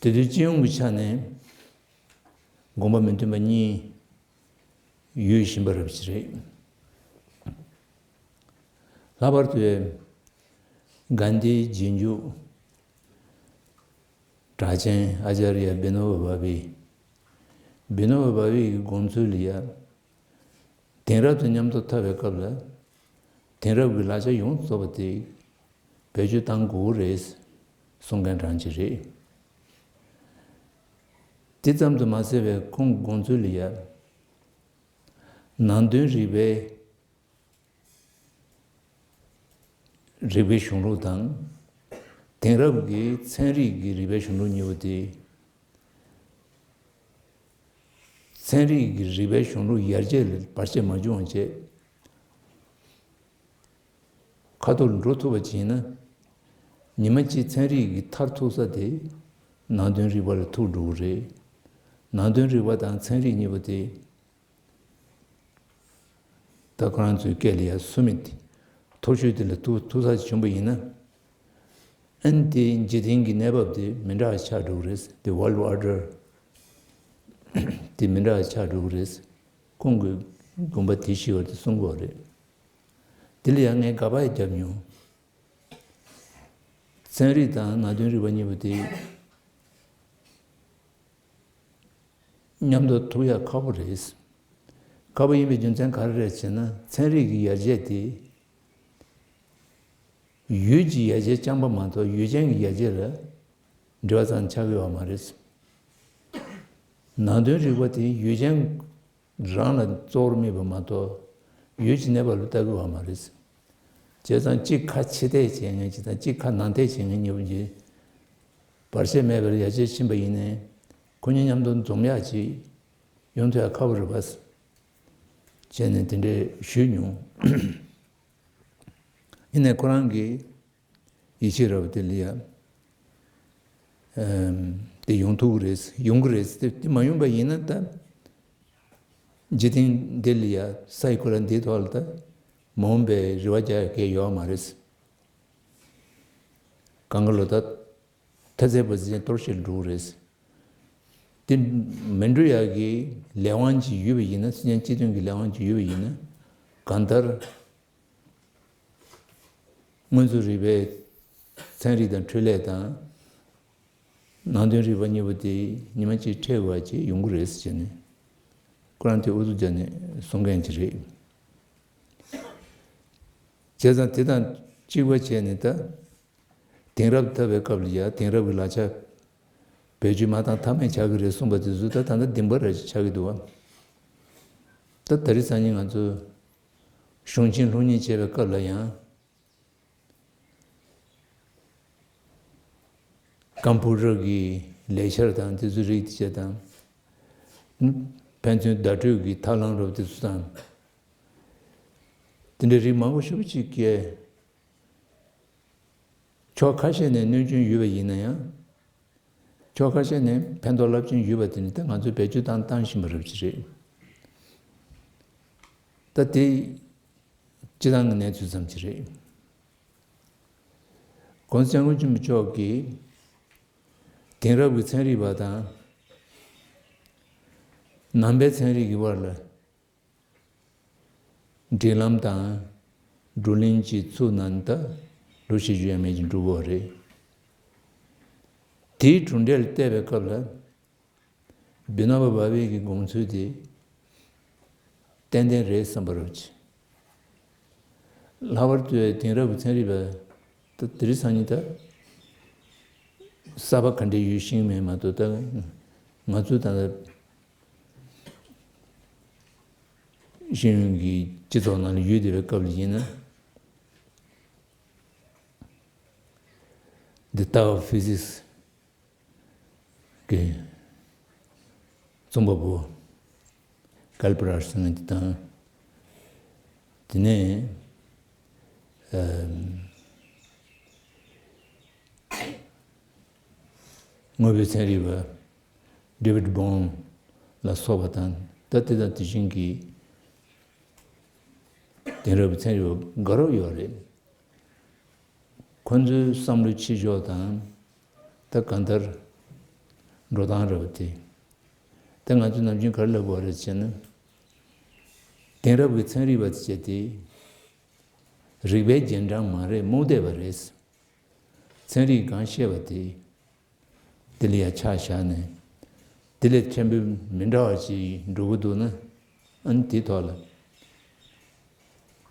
དེ་དུས་སྤྱི་ཡོངས་ཀྱི་ཆ་ནས་དགོངས་པ་མི་མཐུན་པ་གཉིས་ཡོད་བཞིན་པ་རབ་ཅིག་རེད། ལྷག་པར་དུ་གྷན་དྷིའི་རྗེས་འཇུག་གྲགས་ཅན་ཨ་ཅཱརྱ་བི་ནོ་བ་བྷ་བི། བི་ནོ་བ་བྷ་བི་གི་དགོངས་ཚུལ་ལ་ཡ། དེང་རབས་དང་མཉམ་དུ་འཐབ་པའི་སྐབས་ལ། དེང་རབས་ཀྱི་ལག་ཆ་ཡོངས་རྫོགས་པ་དེ་བེད་སྤྱོད་བཏང་དགོས་རེད་གསུང་མཁན་གྲངས་ཅིག་རེད། དེ་ཙམ་དུ་མ་ཟད་པའི་ཁོང་གི་དགོངས་ཚུལ་ལ་ཡ། ནང་དོན་རིག་པའི་རིག་པའི་གཞུང་ལུགས་དང་། དེང་རབས་ཀྱི་ཚན་རིག་གི་རིག་པའི་གཞུང་ལུགས་གཉིས་པོ་དེ། ཚན་རིག་གི་རིག་པའི་གཞུང་ལུགས་ཡར་རྒྱས་ལ་བར་ཆད་མ་བྱུང་བ་བྱས། ཁ་ཐུག་འགྲོ་ཐུབ་པ་བྱས་ན། ཉི་མ་གཅིག་ཚན་རིག་གི་མཐར་ཐུག་ས་དེ་ནང་དོན་རིག་པ་ལ་ཐུག་འགྲོ་གི་རེད། ནང་དོན་རིག་པ་དང་ཚན་རིག་གཉིས་པོ་དེ། ད་ཁོ་རང་ཚོའི་སྐད་ལ་ཡ་སུ་མི་དེ་མཐོ་ཤོས་དེ་ལ་ཐུག་ཐུག་ས་ཞིག་བྱུང་པ་ཡིན་ན། ཨ་ནི་དེ་འཇིག་རྟེན་གྱི་གནས་བབ་དེ་མི་འདྲ་བ་ཆགས་འགྲོ་གི་རེད། དེ་World Order དེ་མི་འདྲ་བ་ཆགས་འགྲོ་གི་རེད། ཁོང་གི་དགོངས་པ་དེ་བཞི་བར་དུ་གསུང་གི་ཡོད་རེད། དེ་ལ་ཡང་ངས་དགག་པ་ཡང་བརྒྱབ་མྱོང་། ཚན་རིག་དང་ནང་དོན་རིག་པ་གཉིས་པོ་དེ་མཉམ་དུ་ཐུག་ཡག་ཁག་པོ་རེད། ཁག་པོ་ཡིན་པའི་རྒྱུ་མཚན་ག་རེ་རེད་ཟེར་ན། ཚན་རིག་གི་ཡར་རྒྱས་དེ་ཡུལ་གྱི་ཡར་རྒྱས་རྐྱང་པ་མ་གཏོགས་ཡུལ་ཅན་གྱི་ཡར་རྒྱས་ལ་འབྲེལ་བ་ཙམ་ཆགས་ཀྱི་ཡོད་མ་རེད། ནང་དོན་རིག་པ་དེ་ཡུལ་ཅན་རང་ལ་གཙོ་བོར་དམིགས་པ་མ་གཏོགས་ཡུལ་གྱི་གནས་བབ་ལ་ལྟ་གི་ཡོད་མ་རེད། བྱས་ཙང་གཅིག་ཁ་ཕྱི་བལྟས་བྱེད་མཁན་གཅིག་དང་གཅིག་ཁ་ནང་བལྟས་བྱེད་མཁན་གཉིས་པོ་གཉིས་བར་ཆད་མེད་པར་ཡར་རྒྱས་ཕྱིན་པ་ཡིན་ནའི། ཁོ་གཉིས་མཉམ་དུ་འཛོམས་ཡག་ཅིག་ཡོང་ཐུབ་ཡག་ཁག་པོ་རེད་པ། བྱས་ནས་དེ་འདྲས་ཞུས་མྱོང་། ཡིན་ནའི་ཁོ་རང་གིས་ཡིད་ཆེས་ར་བ་དེ་ལ་ཡ། ཨམ། དེ་ཡོང་ཐུབ་ཀྱི་རེད། ཡོང་གི་རེད། དེ་དེ་མ་ཡོང་པ་ཡིན་ན་ད། འཇིག་རྟེན་འདི་ལ་ཡ་ས་ཡི་གོ་ལ་འདིའི་ཐོག་ལ་ད་མ་འོངས་པའི་རེ་བ་རྒྱག་ཡག་གང་ཡང་ཡོད་མ་རེད། གང་ག་ལོ་ད་མཐའ་ཚད་པ་ཟིན་གཏོར་བཤིག་འགྲོ་གི་རེད། དེ་མི་འགྲོ་ཡག་གི་ལས་དབང་ཅིག་ཡོད་པ་ཡིན་ན། སྲིད་འཛིན་སྤྱི་མཐུན་གྱི་ལས་དབང་ཅིག་ཡོད་པ་ཡིན་ན། གང་ལྟར། དངོས་གཙོ་རིག་པའི་ཚན་རིག་དང་འཕྲུལ་ལས་དང་། ནང་དོན་རིག་པ་གཉིས་པོ་དེ་ཉི་མ་གཅིག་འཕྲད་དགོས་པ་ཅིག་ཡོང་གི་རེད་ཟེར་ནས། ཁོ་རང་དེ་ཨུ་ཚུགས་བརྒྱབ་ནས་གསུང་མཁན་ཅིག་རེད། བྱས་ཙང་དེ་དང་གཅིག་པ་བྱས་ནས་ད། དེང་རབས་འཐབ་པའི་སྐབས་ལ་ཡ་དེང་རབས་ཀྱི་ལག་ཆ་བེད་སྤྱོད་མ་བཏང་ཐབས་མེད་ཆགས་ཀྱི་རེད་གསུངས་པ་དེ་ཚོ་ད་ད་ལྟ་བདེན་པ་རེད་ཆགས་ཀྱི་འདུག་བ། ད་དེ་རིང་སང་ཉིན་ང་ཚོ་གཞུང་ཆེན་སློབ་གཉེར་བྱེད་པའི་སྐབས་ལ་ཡང་། ཀམ་པུ་ཊར་གྱི་ལས་འཆར་དང་དེ་ཚོའི་རིགས་དེ་བྱས་དང་། ཕན་ཚུན་བརྡ་སྤྲོད་ཀྱི་ཐབས་ལམ་རབ་དེ་ཚོ་དང་། དེ་འདྲའི་རིགས་མང་པོ་ཞེ་པོ་ཅིག་གིས་ཕྱོགས་ཁ་ཤས་ནས་གནོད་སྐྱོན་ཡོད་པ་ཡིན་ན་ཡང་། ཕྱོགས་ཁ་ཤས་ནས་ཕན་ཐོགས་རླབས་ཆེན་ཡོད་པ་དེ་ནི་ད་ང་ཚོས་བེད་སྤྱོད་བཏང་བཏང་བཞིན་པ་རབ་ཅིག་རེད། ད་དེ་སྤྱི་བཏང་གི་གནས་ཚུལ་ཙམ་ཅིག་རེད། གོང་ས་སྐྱབས་མགོན་ཆེན་པོ་མཆོག་གིས་དེང་རབས་ཀྱི་ཚན་རིག་པ་དང་ནང་པའི་ཚན་རིག་གི་དབར་ལ་འབྲེལ་ལམ་དང་བགྲོ་གླེང་ཅིག་ཚུགས་ན་ད་ལོ་བཞི་བཅུ་ཡས་མས་ཅིག་འགྲོ་གི་ཡོད་རེད། དེའི་གྲུབ་འབྲས་ལ་བལྟས་པའི་སྐབས་ལ། བི་ནོ་བ་བྷ་ཝེ་གི་དགོངས་ཚུལ་དེ་ཏན་ཏན་རེད་བསམ་པ་རེད། ལྷག་པར་དུ་དེང་རབས་ཀྱི་ཚན་རིག་པ་ད་དེ་རིང་སང་ཉིན་ད་གསར་པ་ག་འདྲ་ཡོད་ཤེས་ཀྱི་མེད་མ་གཏོགས། ད་ང་ཚོ་ད་ལྟ་ཤེས་ཡོན་གྱི་སྤྱི་ཚོགས་ནང་ལ་ཡོད་བསྡད་པའི་སྐབས་ལ་ཡིན་ན། The Tao of Physics གི་ རྩོམ་པ་པོ་ཀལ་པ་ར་ཟེར་མཁན་དེ་དང་། དེ་ནས་ཨམ་དངོས་པོའི་ཚན་རིག་པ་ཌེ་ཝིཌ་བྷོམ་ལ་སོགས་པ་དང་། ད་དེ་དང་དེ་བཞིན་གྱི་དེང་རབས་ཀྱི་ཚན་རིག་པ་དགའ་རབ་ཡོད་རེད། ཁོ་ཚོའི་བསམ་བློའི་ཕྱི་ཕྱོགས་དང་། ད་གང་ལྟར་འགྲོ་སྟངས་རེད་པ་དེ། ད་ང་ཚོས་ནམ་རྒྱུན་ག་རེ་ལབ་དགོས་རེད་ཅེ་ན། དེང་རབས་ཀྱི་ཚན་རིག་པ་ཅེས་དེ་རིག་པའི་རྗེས་འབྲང་མ་རེད། རྨོངས་དད་པ་རེད། ཚན་རིག་གང་ཤེས་པ་དེ་དེ་ལ་ཡ་ཆ་བཞག་ནས་དེ་ལས་ཕྲན་བུ་མི་འདྲ་བ་ཅིག་འགྲོ་གི་འདུག་ན། ཨ་ནི་དེའི་ཐོག་ལ་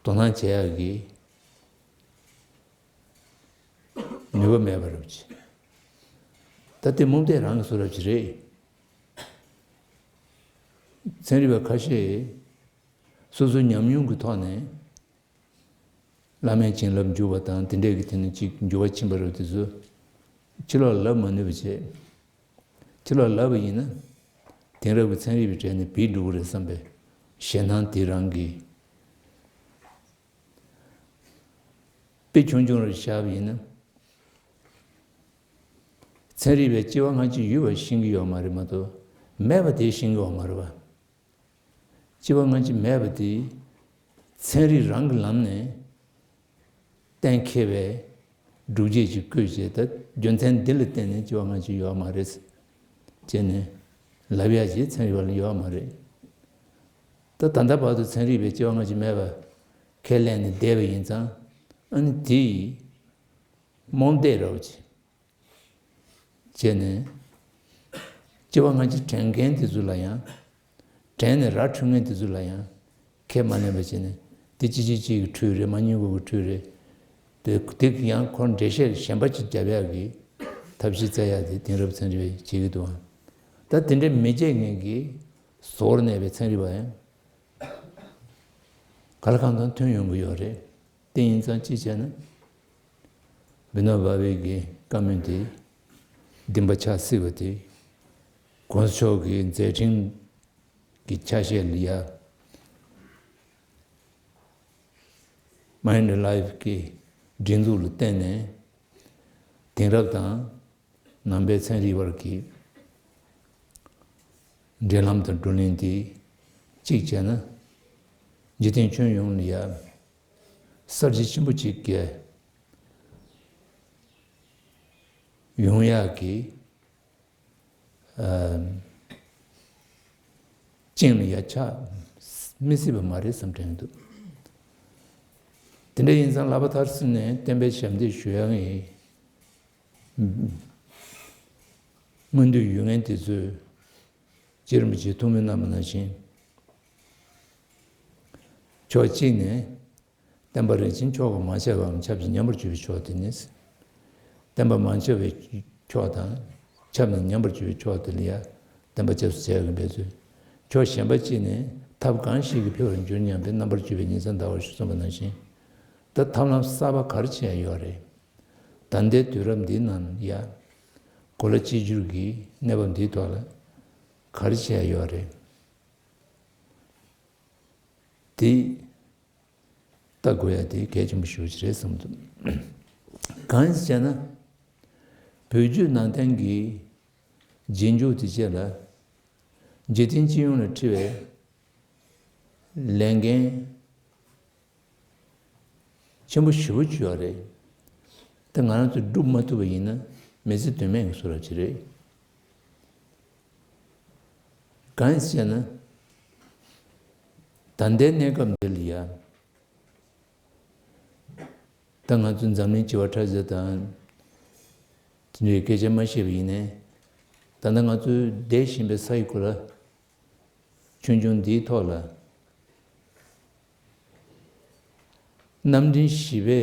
དོ་སྣང་བྱེད་ཡག་གི་ནུས་པ་མེད་པ་རབ་ཅིག་ད་དེ་རྨོངས་དད་རང་གི་བཟོ་འདྲ་ཅིག་རེད། ཚན་རིག་པ་ཁ་ཤས་སོ་སོའི་ཉམས་མྱོང་གི་ཐོག་ནས་བླ་མའི་བྱིན་རླབས་འཇུག་པ་དང་དེ་འདྲས་ཀྱི་དེ་ནི་ཅིག་འགྱུར་བ་ཕྱིན་པ་རེད། དེ་ཚོ་ཕྱི་ལོགས་ལ་ལབ་མ་ནུས་པ་བྱས། ཕྱི་ལོགས་ལ་ལབ་པ་ཡིན་ན་དེང་རབས་ཀྱི་ཚན་རིག་པའི་གྲས་ནས་བིད་འགྲོ་གི་རེད་བསམ་པའི་ཞེད་སྣང་དེ་རང་གིས་དཔེ་ཆུང་ཆུང་རེ་བཞག་པ་ཡིན་ན། ཚན་རིག་པས་སྐྱེ་བ་སྔ་ཕྱི་ཡོད་པ་ཤེས་ཀྱི་ཡོད་མ་རེད་མ་གཏོགས། མེད་པ་དེ་ཤེས་ཀྱི་ཡོད་མ་རེད་པ། སྐྱེ་བ་སྔ་ཕྱི་མེད་པ་དེ་ཚན་རིག་རང་གི་ལམ་ནས་གཏན་འཁེལ་བའི་སྒྲུབ་བྱེད་ཅིག་བཀོད་བྱས། ད་རྒྱུ་མཚན་འདི་ལ་བརྟེན་ནས་སྐྱེ་བ་སྔ་ཕྱི་ཡོད་མ་རེད་ཅེས་ནས་ལབ་ཡག་ཅིག་ཚན་རིག་པ་ལ་ཡོད་མ་རེད། ད་ད་ལྟ་བར་དུ་ཚན་རིག་པས་སྐྱེ་བ་སྔ་ཕྱི་མེད་པ་ཁས་ལེན་ནས་བསྡད་པ་ཡིན་ཙང་། ཨ་ནི་དེ་ཡིས་རྨོངས་དད་རབ་ཅིག་བྱས་ནས། སྐྱེ་བ་སྔ་ཕྱི་དྲན་མཁན་དེ་ཚོ་ལ་ཡང་། དྲན་ནས་ར་འཕྲོད་མཁན་དེ་ཚོ་ལ་ཡང་ཁས་མ་ལེན་པ་བྱས་ནས། དེ་གཅིག་གཅིག་གཅིག་གི་འཕྲོས་རེད། མ་གཉིས་དགུ་གི་འཕྲོས་རེད། དེ་དེ་ཡང་ཁོར་འགྲེལ་བཤད་གཞན་པ་ཅིག་རྒྱབ་ཡག་གི་ཐབས་ཤེས་བཙལ་ཡག་དེ་དེང་རབས་ཚན་རིག་པས་བྱེད་ཀྱི་འདུག་ཨང་། ད་དེ་འདྲའི་མི་བྱེད་མཁན་གྱི་ཟོར་གནས་པའི་ཚན་རིག་པ་ཡང་ག་ལ་གང་འཚམ་ཐོན་ཡོང་གི་ཡོད་རེད། དེ་ཡིན་ཙང་ཅི་བྱས་ན། བི་ནོ་བྷ་བེ་གི་བཀའ་མོལ་དེ་བདེན་པ་ཆགས་སྲིད་པ་དེ། གོང་ས་མཆོག་གི་མཛད་འཕྲིན་གྱི་ཆ་ཤས་ལ་ཡ། མའིན་ཌི་ལའིཕ་གི་སྒྲིག་འཛུགས་ལ་བརྟེན་ནས་དེང་རབས་དང་ནང་པའི་ཚན་རིག་བར་གྱི་འབྲེལ་ལམ་དང་བགྲོ་གླེང་དེ་གཅིག་བྱས་ན། འཇིག་རྟེན་ཁྱོན་ཡོངས་ལ་ཡ་གསར་བརྗེ་ཆེན་པོ་གཅིག་གི་ཡོང་ཡག་གི་ཨ་རྐྱེན་ལ་ཡ་ཆགས་མི་སྲིད་པ་མ་རེད་བསམ་དྲན་འདུག་དེ་འདྲ་ཡིན་ཙང་ལྷག་པར་མཐར་ཕྱིན་ནས་བསྟན་པའི་ཞབས་འདེགས་ཞུ་ཡག་གི་སྨོན་འདུན་ཡོད་མཁན་དེ་ཚོས་རྗེ་རིན་པོ་ཆེའི་ཐུགས་སྨོན་གནང་བ་ནང་བཞིན། ཕྱོགས་གཅིག་ནས་བསྟན་པ་རིན་ཆེན་ཕྱོགས་ཀྱིས་མ་ཁྱབ་པའམ་ཁྱབ་ཀྱིས་ཉམས་པར་གྱུར་པའི་ཕྱོགས་དེ་ནི། བསྟན་པ་མ་ཁྱབ་པའི་ཕྱོགས་དང་། ཁྱབ་ནས་ཉམས་པར་གྱུར་པའི་ཕྱོགས་དེ་ལ་ཡང་བསྟན་པ་སྐྱབས་སུ་མཆིའི་འབད་རྩོལ། ཕྱོགས་གཞན་པ་གཅིག་ནས་ཐབས་གང་ཞིག་གིས་འཕེལ་བར་འགྱུར་སྙམ་པའི་རྣམ་པར་འཕྲུལ་པའི་ཉིང་མཚམས་བདའ་བར་ཞུ་གསུངས་པ་ནང་བཞིན། ད་ཐབས་ལམ་གསར་པ་ག་རེ་བྱེད་ཡ་ཡོད་རེད། ད་ལྟའི་དུས་རབས་འདིའི་ནང་ཡ། གོ་ལ་གཅིག་གྱུར་གྱི་གནས་བབ་འདིའི་ཐོག་ལ་ག་རེ་བྱེད་ཡ་ཡོད་རེད། དེ་ལྟ་དགོས་ཡ་དེ་གལ་ཆེན་པོ་ཞེ་པོ་ཅིག་རེད་བསམ་འདུག་གང་ཡིན་ཟེར་ན། བོད་བརྒྱུད་ནང་བསྟན་གྱི་རྗེས་འཇུག་དེ་བཅས་ལ་འཇིག་རྟེན་སྤྱི་ཡོངས་ལ་འཁྲི་བའི་ལས་འགན་ཆེན་པོ་ཞེ་པོ་ཅིག་ཡོད་རེད། དེ་ང་རང་ཚོས་སྒྲུབ་མ་ཐུབ་པ་ཡིན་ན་མི་ཚེ་དོན་མེད་ཀྱི་བཟོ་འདྲ་ཅིག་རེད། གང་ཡིན་ཟེར་ན། ད་ལྟའི་གནས་སྐབས་འདི་ལ་ཡ། ད་ང་ཚོ་འཛམ་གླིང་བྱེ་བ་ཕྲག་ཚོ་དང་། དེ་འདྲའི་སྐད་ཆ་མ་བཤད་པ་ཡིན་ནའི། ད་ལྟ་ང་ཚོའི་བསྡད་བཞིན་པའི་ས་ཡི་གུ་ལ། ཆུང་ཆུང་འདིའི་ཐོག་ལ། རྣམ་འདྲེན་བཞི་པའི་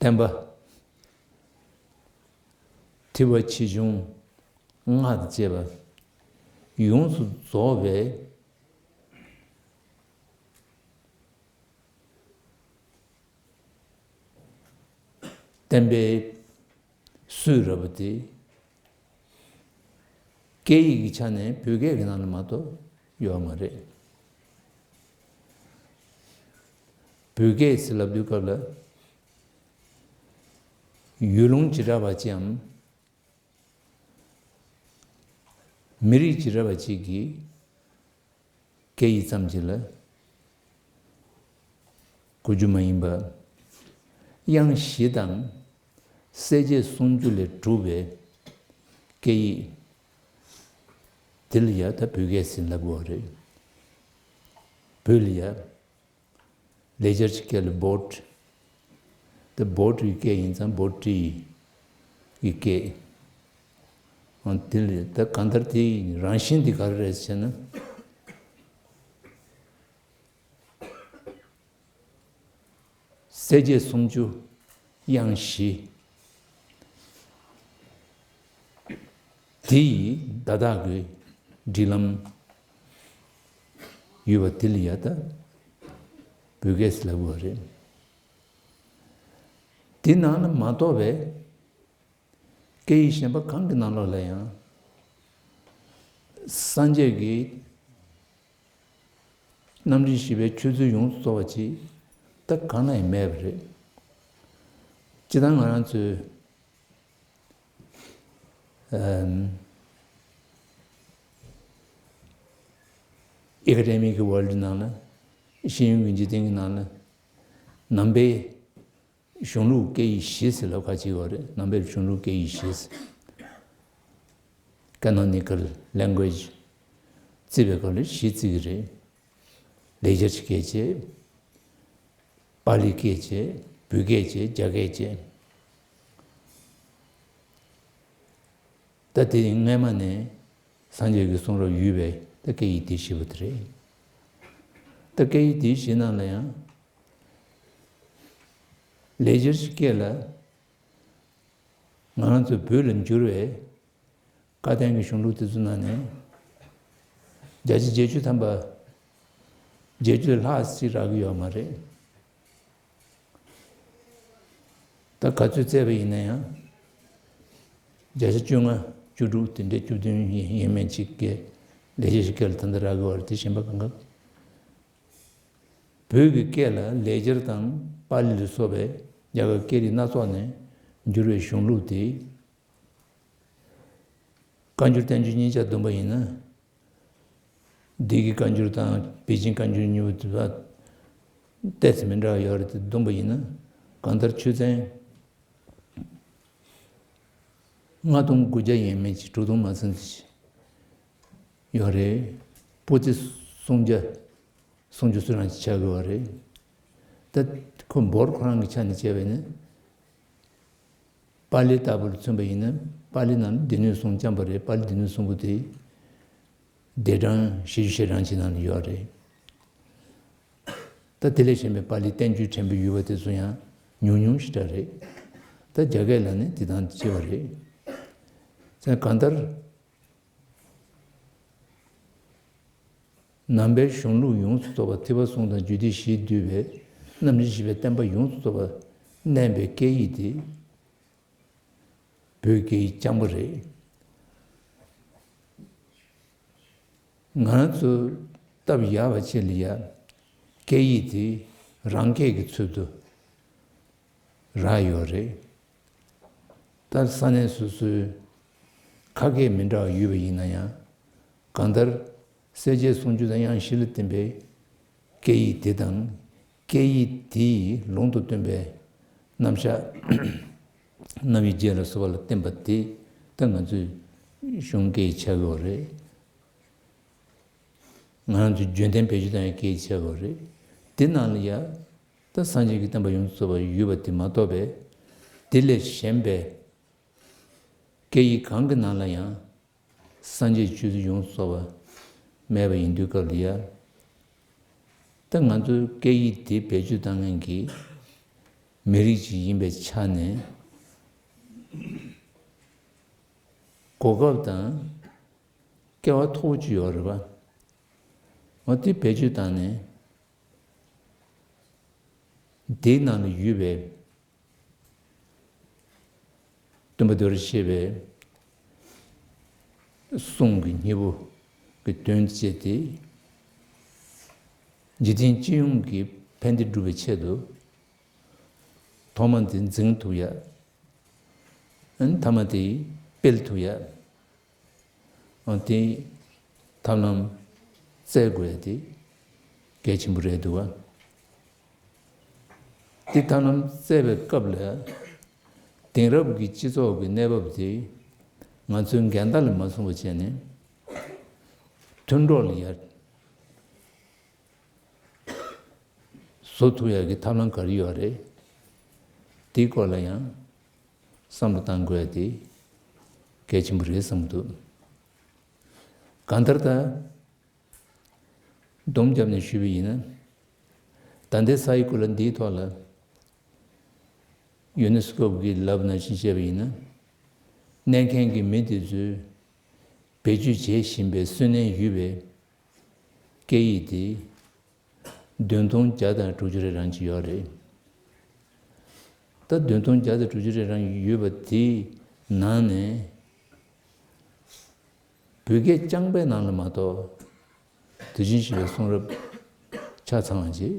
བསྟན་པ། ཐེག་པ་ཆེ་ཆུང་སྔགས་དང་བཅས་པ་ཡོངས་སུ་རྫོགས་པའི་བསྟན་པའི་སྲོལ་རབ་པ་དེ་ སྐད་ཡིག་གི་ཆ་ནས་བོད་སྐད་ཀྱི་ནང་ལ་མ་གཏོགས་ཡོད་མ་རེད། བོད་སྐད་ཟེར་ལབ་དུས་སྐབས་ལ། ཡུལ་ལུང་བྱེ་བྲག་པ་ཅིག་གམ། མི་རིགས་བྱེ་བྲག་པ་ཅིག་གི་སྐད་ཡིག་ཙམ་ཅིག་ལ་གོ་རྒྱུ་མ་ཡིན་པ། དབྱངས་བཞི་དང་གསལ་བྱེད་སུམ་ཅུ་ལས་གྲུབ་པའི་སྐད་ཡིག་དེ་ལ་ཡ་ད་བོད་སྐད་ཟེར་ལབ་དགོས་རེད། བོད་ལ་ཡ། ལེགས་སྦྱར་གྱི་སྐད་ལ་བོད། ད་བོད་ཀྱི་སྐད་ཡིན་ཙང་བོད་ཀྱི་སྐད། འོ་དེ་ལ་ད་གང་ལྟར་དེའི་རང་བཞིན་དེ་ག་རེ་རེད་ཟེར་ན། གསལ་བྱེད་སུམ་ཅུ། དབྱངས་བཞི། དེ་ཡི་བརྡ་དག་གི་སྒྲིག་ལམ་ཡོད་པ་དེ་ལ་ཡ་ད་བོད་སྐད་ཟེར་ལབ་དགོས་རེད། དེ་ནང་ལ་མ་གཏོགས་པའི་སྐད་ཡིག་གཞན་པ་གང་གི་ནང་ལོགས་ལ་ཡང་སངས་རྒྱས་ཀྱི་རྣམ་འགྲེལ་བཞི་པའི་ཆོས་ཚུལ་ཡོངས་སུ་རྫོགས་པ་ཅིག་ད་གང་ན་ཡང་མེད་པ་རེད། སྤྱིར་བཏང་ང་རང་ཚོའི་ཨམ། ཨེ་ཀ་ཌེ་མིག་གི་ཝརལ་ཌི་ནང་ལ། ཤེས་ཡོན་གྱི་འཇིག་རྟེན་གྱི་ནང་ལ། ནང་པའི་གཞུང་ལུགས་སྐད་ཡིག་བཞི་ཟེར་ལབ་ཁ་ཅིག་ཡོད་རེད། ནང་པའི་གཞུང་ལུགས་སྐད་ཡིག་བཞི་ཟེར། ཀ་ནོ་ནི་ཀལ་ལེང་གུ་ཨེ་ཇི་བརྩི་བའི་སྐབས་ལ་བཞི་བརྩི་གི་རེད། ལེགས་སྦྱར་གྱི་སྐད་བྱས། པཱ་ལིའི་སྐད་བྱས། བོད་སྐད་བྱས། རྒྱ་སྐད་བྱས། ད་དེ་སྔས་མ་ནས་སངས་རྒྱས་ཀྱི་གསུང་རབ་ཡོད་པའི་ད་སྐད་ཡིག་དེ་བཞི་པོ་དེ་རེད། ད་སྐད་ཡིག་དེ་བཞི་ནང་ལ་ཡང་། ལེགས་སྦྱར་གྱི་སྐད་ལ་ང་རང་ཚོའི་བོད་ལ་འགྱུར་བའི་བཀའ་བསྟན་གྱི་གཞུང་ལུགས་དེ་ཚོ་ནང་ནས་བརྒྱ་ཆ་བརྒྱད་ཅུ་ཐམ་པ། བརྒྱད་ཅུ་ལྷག་ཅིག་རག་གི་ཡོད་མ་རེད། ད་ག་ཚོད་བཙལ་བ་ཡིན་ན་ཡང་། བརྒྱ་ཆ་བཅོ་ལྔ་བཅུ་དྲུག་དེ་འདྲའི་བཅུ་བདུན་ཡས་མས་ཅིག་གི་ལེགས་སྦྱར་གྱི་སྐད་ལ་ད་ལྟ་རག་གི་ཡོད་རེད། དེ་གཞན་པ་གང་ག་བོད་ཀྱི་སྐད་ལ་ལེགས་སྦྱར་དང་པཱ་ལི་ལ་སོགས་པའི་རྒྱ་གར་སྐད་རིགས་སྣ་ཚོགས་ནས་འགྱུར་བའི་གཞུང་ལུགས་དེ། བཀའ་འགྱུར་བསྟན་འགྱུར་གཉིས་ཆ་བསྡོམས་པ་ཡིན་ན། ལྡེ་གུ་བཀའ་འགྱུར་དང་པེ་ཅིན་བཀའ་འགྱུར་གཉིས་པོ་དེ་ལ་ཏོག་ཙམ་མི་འདྲ་བ་ཡོད་རེད། དེ་བསྡོམས་པ་ཡིན་ན་གང་ལྟར་ཆོས་ཚན་ལྔ་སྟོང་དགུ་བརྒྱ་ཡས་མས་ཅིག་དྲུག་སྟོང་མ་ཟིན་ཅིག་ཡོད་རེད། པོ་ཏི་སུམ་བརྒྱ། སུམ་ཅུ་སོ་གྲངས་ཤིག་ཆགས་ཀྱི་ཡོད་རེད། ད་ཁོ་བོད་ཁོ་རང་གི་ཆ་ནས་བྱས་པ་ཡིན་ན། པཱ་ལི་ལྟ་བུར་མཚོན་པ་ཡིན་ན་པཱ་ལི་ནང་ལ་སྡེ་སྣོད་གསུམ་རྐྱང་པ་རེད། པཱ་ལི་སྡེ་སྣོད་གསུམ་པོ་དེ་སྡེ་གྲངས་བཞི་བཅུ་ཞེ་གྲངས་ཅིག་ནང་ལ་ཡོད་རེད། ད་དེ་ལས་གཞན་པའི་པཱ་ལི་བསྟན་བཅོས་ཕྲན་བུ་ཡོད་པ་དེ་ཚོ་ཡང་ཉུང་ཉུང་ཞེ་དྲག་རེད། ད་རྒྱ་སྐད་ལ་ནི་དེ་དང་གཅིག་པ་རེད། ཙང་གང་ལྟར། ནང་པའི་གཞུང་ལུགས་ཡོངས་སུ་རྫོགས་པ་ཐེག་པ་གསུམ་དང་རྒྱུད་སྡེ་བཞིས་བསྡུས་པའི་རྣམ་འགྲེལ་བཞི་པའི་བསྟན་པ་ཡོངས་སུ་རྫོགས་པར་གནས་པའི་སྐད་ཡིག་དེ་བོད་སྐད་ཡིག་རྐྱང་པ་རེད། ང་རང་ཚོ་སྟབས་ཡག་པ་ཅིག་ལ་ཡ་སྐད་ཡིག་དེ་རང་སྐད་ཀྱི་ཚུལ་དུ་རག་ཡོད་རེད། ད་ས་གནས་སོ་སོའི་ཁ་སྐད་མི་འདྲ་བ་ཡོད་པ་ཡིན་ན་ཡང་། གང་ལྟར་གསལ་བྱེད་སུམ་ཅུ་དང་དབྱངས་བཞི་ལ་བརྟེན་པའི་སྐད་ཡིག་དེ་དང་། སྐད་ཡིག་དེ་ཡི་ལུང་དུ་སྟོན་པའི་རྣམ་གཞག་རྣམ་དབྱེ་བརྒྱད་ལ་སོགས་པ་ལ་བརྟེན་པ་དེ་ད་ང་ཚོའི་གཞུང་སྐད་ཡིག་ཆགས་ཡོད་རེད། ང་རང་ཚོའི་རྒྱུན་ལྡན་བེད་སྤྱོད་གཏོང་ཡག་སྐད་ཡིག་ཆགས་ཡོད་རེད། དེ་ནང་ལ་ཡ། ད་སངས་རྒྱས་ཀྱི་བསྟན་པ་ཡོངས་སུ་རྫོགས་པ་ཡོད་པ་དེ་མ་གཏོགས་པའི་དེ་ལས་གཞན་པའི་སྐད་ཡིག་གང་གི་ནང་ལ་ཡང་སངས་རྒྱས་ཆོས་ཚུལ་ཡོངས་སུ་རྫོགས་པ་མེད་པ་ཡིན་དུས་སྐབས་ལ་ཡ། ད་ང་ཚོའི་སྐད་ཡིག་དེ་བེད་སྤྱོད་གཏང་མཁན་གྱི་མི་རིགས་ཅིག་ཡིན་པའི་ཆ་ནས་གོ་སྐབས་དང་སྐལ་བ་མཐོ་པོ་ཅིག་ཡོད་རེད་པ། འོ་དེ་བེད་སྤྱོད་བཏང་ནས། དེའི་ནང་ལ་ཡོད་པའི་སྟོན་པ་རྡོ་རྗེ་ཤེས་པའི་ གསུང་གི་སྙིང་པོ་གི་དོན་བྱས་ཏེ། འཇིག་རྟེན་སྤྱི་ཡོངས་ཀྱི་ཕན་བདེ་སྒྲུབ་པའི་ཆེད་དུ། ཐོག་མ་དེ་འཛིན་ཐུབ་ཡ། ཨ་ནི་ཐ་མ་དེ་སྤེལ་ཐུབ་ཡ། ཨ་དེ་ཐབས་ལམ་བཙལ་དགོས་ཡ་དེ་གལ་ཆེན་པོ་རེད་འདུག་བ། དེ་ཐབས་ལམ་བཙལ་བའི་སྐབས་ལ། དེང་རབས་ཀྱི་སྤྱི་ཚོགས་ཀྱི་གནས་བབ་དེ་ང་ཚོའི་འགལ་ཟླ་ལ་མ་སོང་བ་བྱས་ནས་མཐུན་གྲོགས་ལ་ཡར་བཟོ་ཐུབ་ཡག་གི་ཐབས་ལམ་ག་རེ་ཡོད་རེད། དེའི་སྐོར་ལ་ཡང་བསམ་བློ་གཏང་དགོས་ཡ་དེ་གལ་ཆེན་པོ་རེད་བསམ་གྱི་འདུག་གང་ལྟར་ད། སྡོམ་བརྒྱབ་ནས་ཞུས་པ་ཡིན་ན། ད་ལྟའི་ས་ཡི་གོ་ལ་འདིའི་ཐོག་ལ་ཡུ་ནེ་སི་ཀོ་གིས་ལབ་ནང་བཞིན་བཤད་པ་ཡིན་ན། གནས་མཁན་གྱི་མི་དེ་ཚོའི་བེད་སྤྱོད་བྱེད་བཞིན་པའི་སུན་ནན་ཡོད་པའི་སྐད་ཡིག་དེ་བདུན་སྟོང་བརྒྱ་དང་དྲུག་ཅུ་རེ་རང་ཅིག་ཡོད་རེད། ད་བདུན་སྟོང་བརྒྱ་དང་དྲུག་ཅུ་རེ་རང་ཡོད་པ་དེའི་ནང་ནས། བོད་སྐད་རྐྱང་པའི་ནང་ལ་མ་གཏོགས། དེ་བཞིན་གཤེགས་པའི་གསུང་རབ་ཆ་ཚང་བ་ཅིག་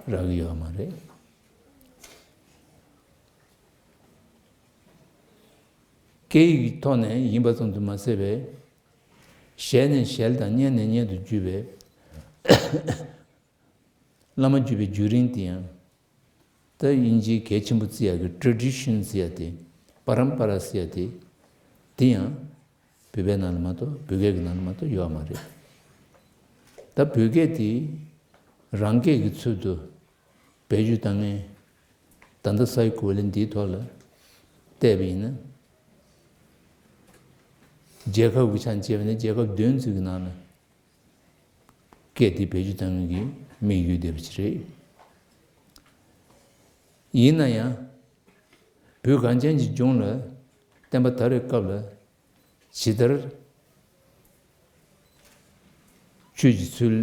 རག་གི་ཡོད་མ་རེད། སྐད་ཡིག་གི་ཐོག་ནས་ཡིན་པ་ཙམ་དུ་མ་ཟད་པའི། ཞལ་ནས་ཞལ་དང་སྙན་ནས་སྙན་དུ་བརྒྱུད་པའི། བླ་མ་བརྒྱུད་པའི་བརྒྱུད་རིམ་དེ་ཡང་། ད་དབྱིན་ཇིའི་གལ་ཆེན་པོ་བརྩི་ཡག་གི་ཊ་རེ་ཌི་ཤན་ཟེར་ཡག་དེ། པ་རམ་པ་ར་ཟེར་ཡག་དེ། དེ་ཡང་བོད་པའི་ནང་ལ་མ་གཏོགས་བོད་སྐད་ཀྱི་ནང་ལ་མ་གཏོགས་ཡོད་མ་རེད། ད་བོད་སྐད་དེ་རང་སྐད་ཀྱི་ཚུལ་དུ་བེད་སྤྱོད་བཏང་མཁན། ད་ལྟ་ས་ཡི་གོ་ལ་འདིའི་ཐོག་ལ་བལྟས་པ་ཡིན་ན། རྒྱལ་ཁབ་ཀྱི་ཆ་ནས་བྱས་པ་ན་རྒྱལ་ཁབ་བདུན་ཙམ་གྱི་ནང་ལ། སྐད་དེ་བེད་སྤྱོད་གཏང་མཁན་གྱི་མི་ཡོད་བསྡད་པ་ཅིག་རེད། ཡིན་ན་ཡང་། བོད་གངས་ཅན་གྱི་ལྗོངས་ལ་བསྟན་པ་དར་བའི་སྐབས་ལ་ཇི་ལྟར་ཆོས་ཀྱི་ཚུལ་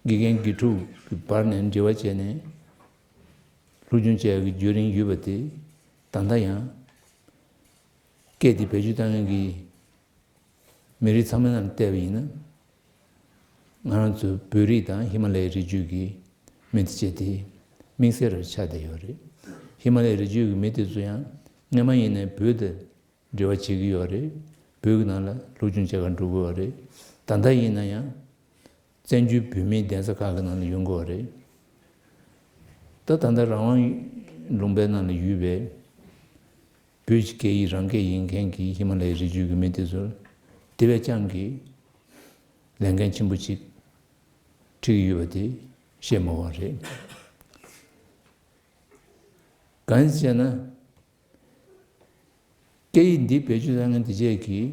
དགེ་རྒན་དགེ་ཕྲུག་གི་བར་ནས་འབྲེལ་བ་བྱས་ནས་སློབ་སྦྱོང་བྱས་པའི་བརྒྱུད་རིམ་ཡོད་པ་དེ་ད་ལྟ་ཡང་སྐད་དེ་བེད་སྤྱོད་གཏང་མཁན་གྱི་མི་རིགས་ཚང་མའི་ནང་བལྟས་པ་ཡིན་ན། ང་རང་ཚོའི་བོད་རིགས་དང་ཧི་མ་ལ་ཡའི་རི་རྒྱུད་ཀྱི་མི་དེ་བཅས་དེ་དམིགས་བསལ་རུ་ཆགས་བསྡད་ཡོད་རེད། ཧི་མ་ལ་ཡའི་རི་རྒྱུད་ཀྱི་མི་དེ་ཚོ་ཡང་སྔོན་མ་ཡིན་ནའི་བོད་དང་འབྲེལ་བ་བྱེད་ཀྱི་ཡོད་རེད། བོད་ཀྱི་ནང་ལ་སློབ་སྦྱོང་བྱེད་གར་འགྲོ་གི་ཡོད་རེད། ད་ལྟ་ཡིན་ན་ཡང་། བཙན་བྱོལ་བོད་མིའི་གདན་ས་ཁག་གི་ནང་ལ་ཡོང་གི་ཡོད་རེད། ད་ད་ལྟ་རང་དབང་ལུང་པའི་ནང་ལ་ཡོད་པའི་བོད་ཀྱི་སྐད་ཡིག་རང་སྐད་ཡིན་མཁན་གྱི་ཧི་མ་ལ་ཡའི་རི་རྒྱུད་ཀྱི་མི་དེ་ཚོར་དེ་བས་ཀྱང་གི་ལས་འགན་ཆེན་པོ་ཅིག་འཁྲི་གི་ཡོད་པ་དེ་བཤད་མ་དགོས་པ་རེད། གང་ཡིན་ཟེར་ན། སྐད་ཡིག་འདི་བེད་སྤྱོད་བཏང་མཁན་དེ་བཅས་ཀྱིས་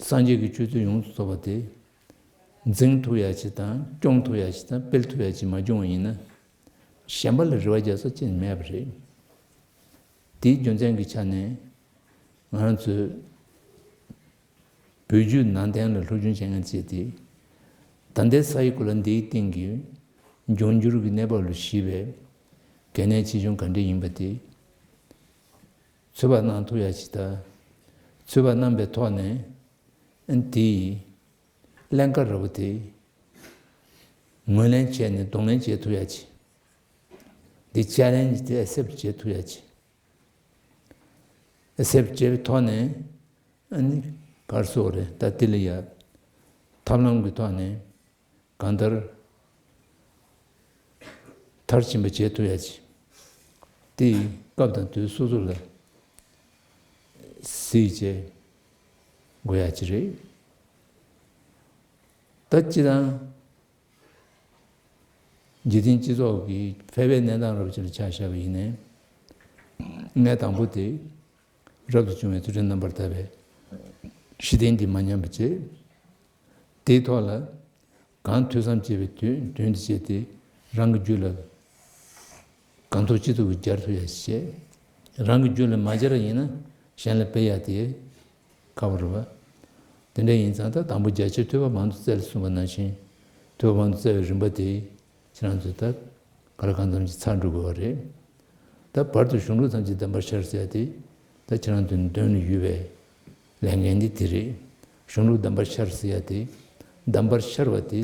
སངས་རྒྱས་ཀྱི་ཆོས་ཚུལ་ཡོངས་སུ་རྫོགས་པ་དེ་འཛིན་ཐུབ་ཡ་ཅིག་དང་སྐྱོང་ཐུབ་ཡ་ཅིག་དང་སྤེལ་ཐུབ་ཡ་ཅིག་མ་བྱུང་བ་ཡིན་ན། གཞན་པ་ལ་རེ་བ་རྒྱག་ས་ཅི་ཡང་མེད་པ་རེད། དེའི་རྒྱུ་མཚན་གྱི་ཆ་ནས་ང་རང་ཚོས་བོད་བརྒྱུད་ནང་བསྟན་ལ་སློབ་སྦྱོང་བྱེད་མཁན་བཅས་དེ། ད་ལྟའི་ས་ཡི་གོ་ལ་འདིའི་སྟེང་གི་འབྱུང་འགྱུར་གྱི་གནས་བབ་ལ་གཞིགས་པའི་གལ་གནད་ཆེ་ཆུང་ག་འདྲ་ཡིན་པ་དེ་ཚོད་དཔག་གནང་ཐུབ་ཡ་ཅིག་དང་། ཚོད་དཔག་གནང་པའི་ཐོག་ནས་དེའི་ཀླན་ཀ་ར་བ་དེ་ངོས་ལེན་བྱས་ནས་གདོང་ལེན་བྱེད་ཐུབ་ཡ་ཅིག་འདི་ཅེ་ལེན་ཇི་དེ་ཨེག་སེབ་བྱེད་ཐུབ་ཡ་ཅིག་ཨེག་སེབ་བྱས་པའི་ཐོག་ནས་ཨ་ནི་ག་རེ་ཟེར་དགོས་རེད། ད་དེ་ལ་ཡ་ཐབས་ལམ་གྱི་ཐོག་ནས་གང་ལྟར་མཐར་ཕྱིན་པ་བྱེད་ཐུབ་ཡ་ཅིག་དེ་སྐབས་དང་དུས་སོ་སོ་ལ་གཟིགས་བྱས་དགོས་ཡ་ཅིག་རེད། ད་སྤྱིར་བཏང་། འཇིག་རྟེན་སྤྱི་ཚོགས་ཀྱི་ཕལ་པའི་གནས་སྟངས་རབ་ཅིག་ལ་ཆ་བཞག་པ་ཡིན་ནའི། གནས་དང་པོ་དེ་རབ་ཏུ་བྱུང་བའི་ཚུལ་ཁྲིམས་རྣམ་པར་དག་པའི་གཞི་རྟེན་འདི་མ་ཉམས་པ་བྱེད། དེའི་ཐོག་ལ་གང་ཐོས་བསམ་བྱས་པའི་དོན་དོན་དེ་བྱས་ཏེ་རང་གི་རྒྱུད་ལ་གང་ཐུབ་ཅི་ཐུབ་ཀྱིས་སྦྱར་ཐུབ་ཡ་ཞིག་བྱེད། རང་གི་རྒྱུད་ལ་མ་སྦྱར་ཡིན་ན་གཞན་ལ་སྤེལ་ཡ་དེ་ཁག་པོ་རེད་པ། དེ་འདྲ་ཡིན་ཙང་ད་དང་པོ་རྒྱ་ཆེར་ཐོས་པ་མང་དུ་བཙལ་གསུངས་པ་ནང་བཞིན་ཐོས་པ་མང་དུ་བཙལ་བའི་རིམ་པ་དེ་ཁྱེད་རང་ཚོས་ད་ག་ལ་གང་འཚམ་ཞིག་ཚར་འགྲོ་དགོས་པ་རེད། ད་བར་དུ་གཞུང་ལུགས་ཐམས་ཅད་བདེན་པར་ཤར་ཟེར་ཡ་དེ་ད་ཁྱེད་རང་ཚོའི་མདུན་ལ་ཡོད་པའི་ ལས་འགན་འདི་དེ་རེད། གཞུང་ལུགས་གདམས་པར་ཤར་ཟེར་ཡ་དེ། གདམས་པར་ཤར་བ་དེ་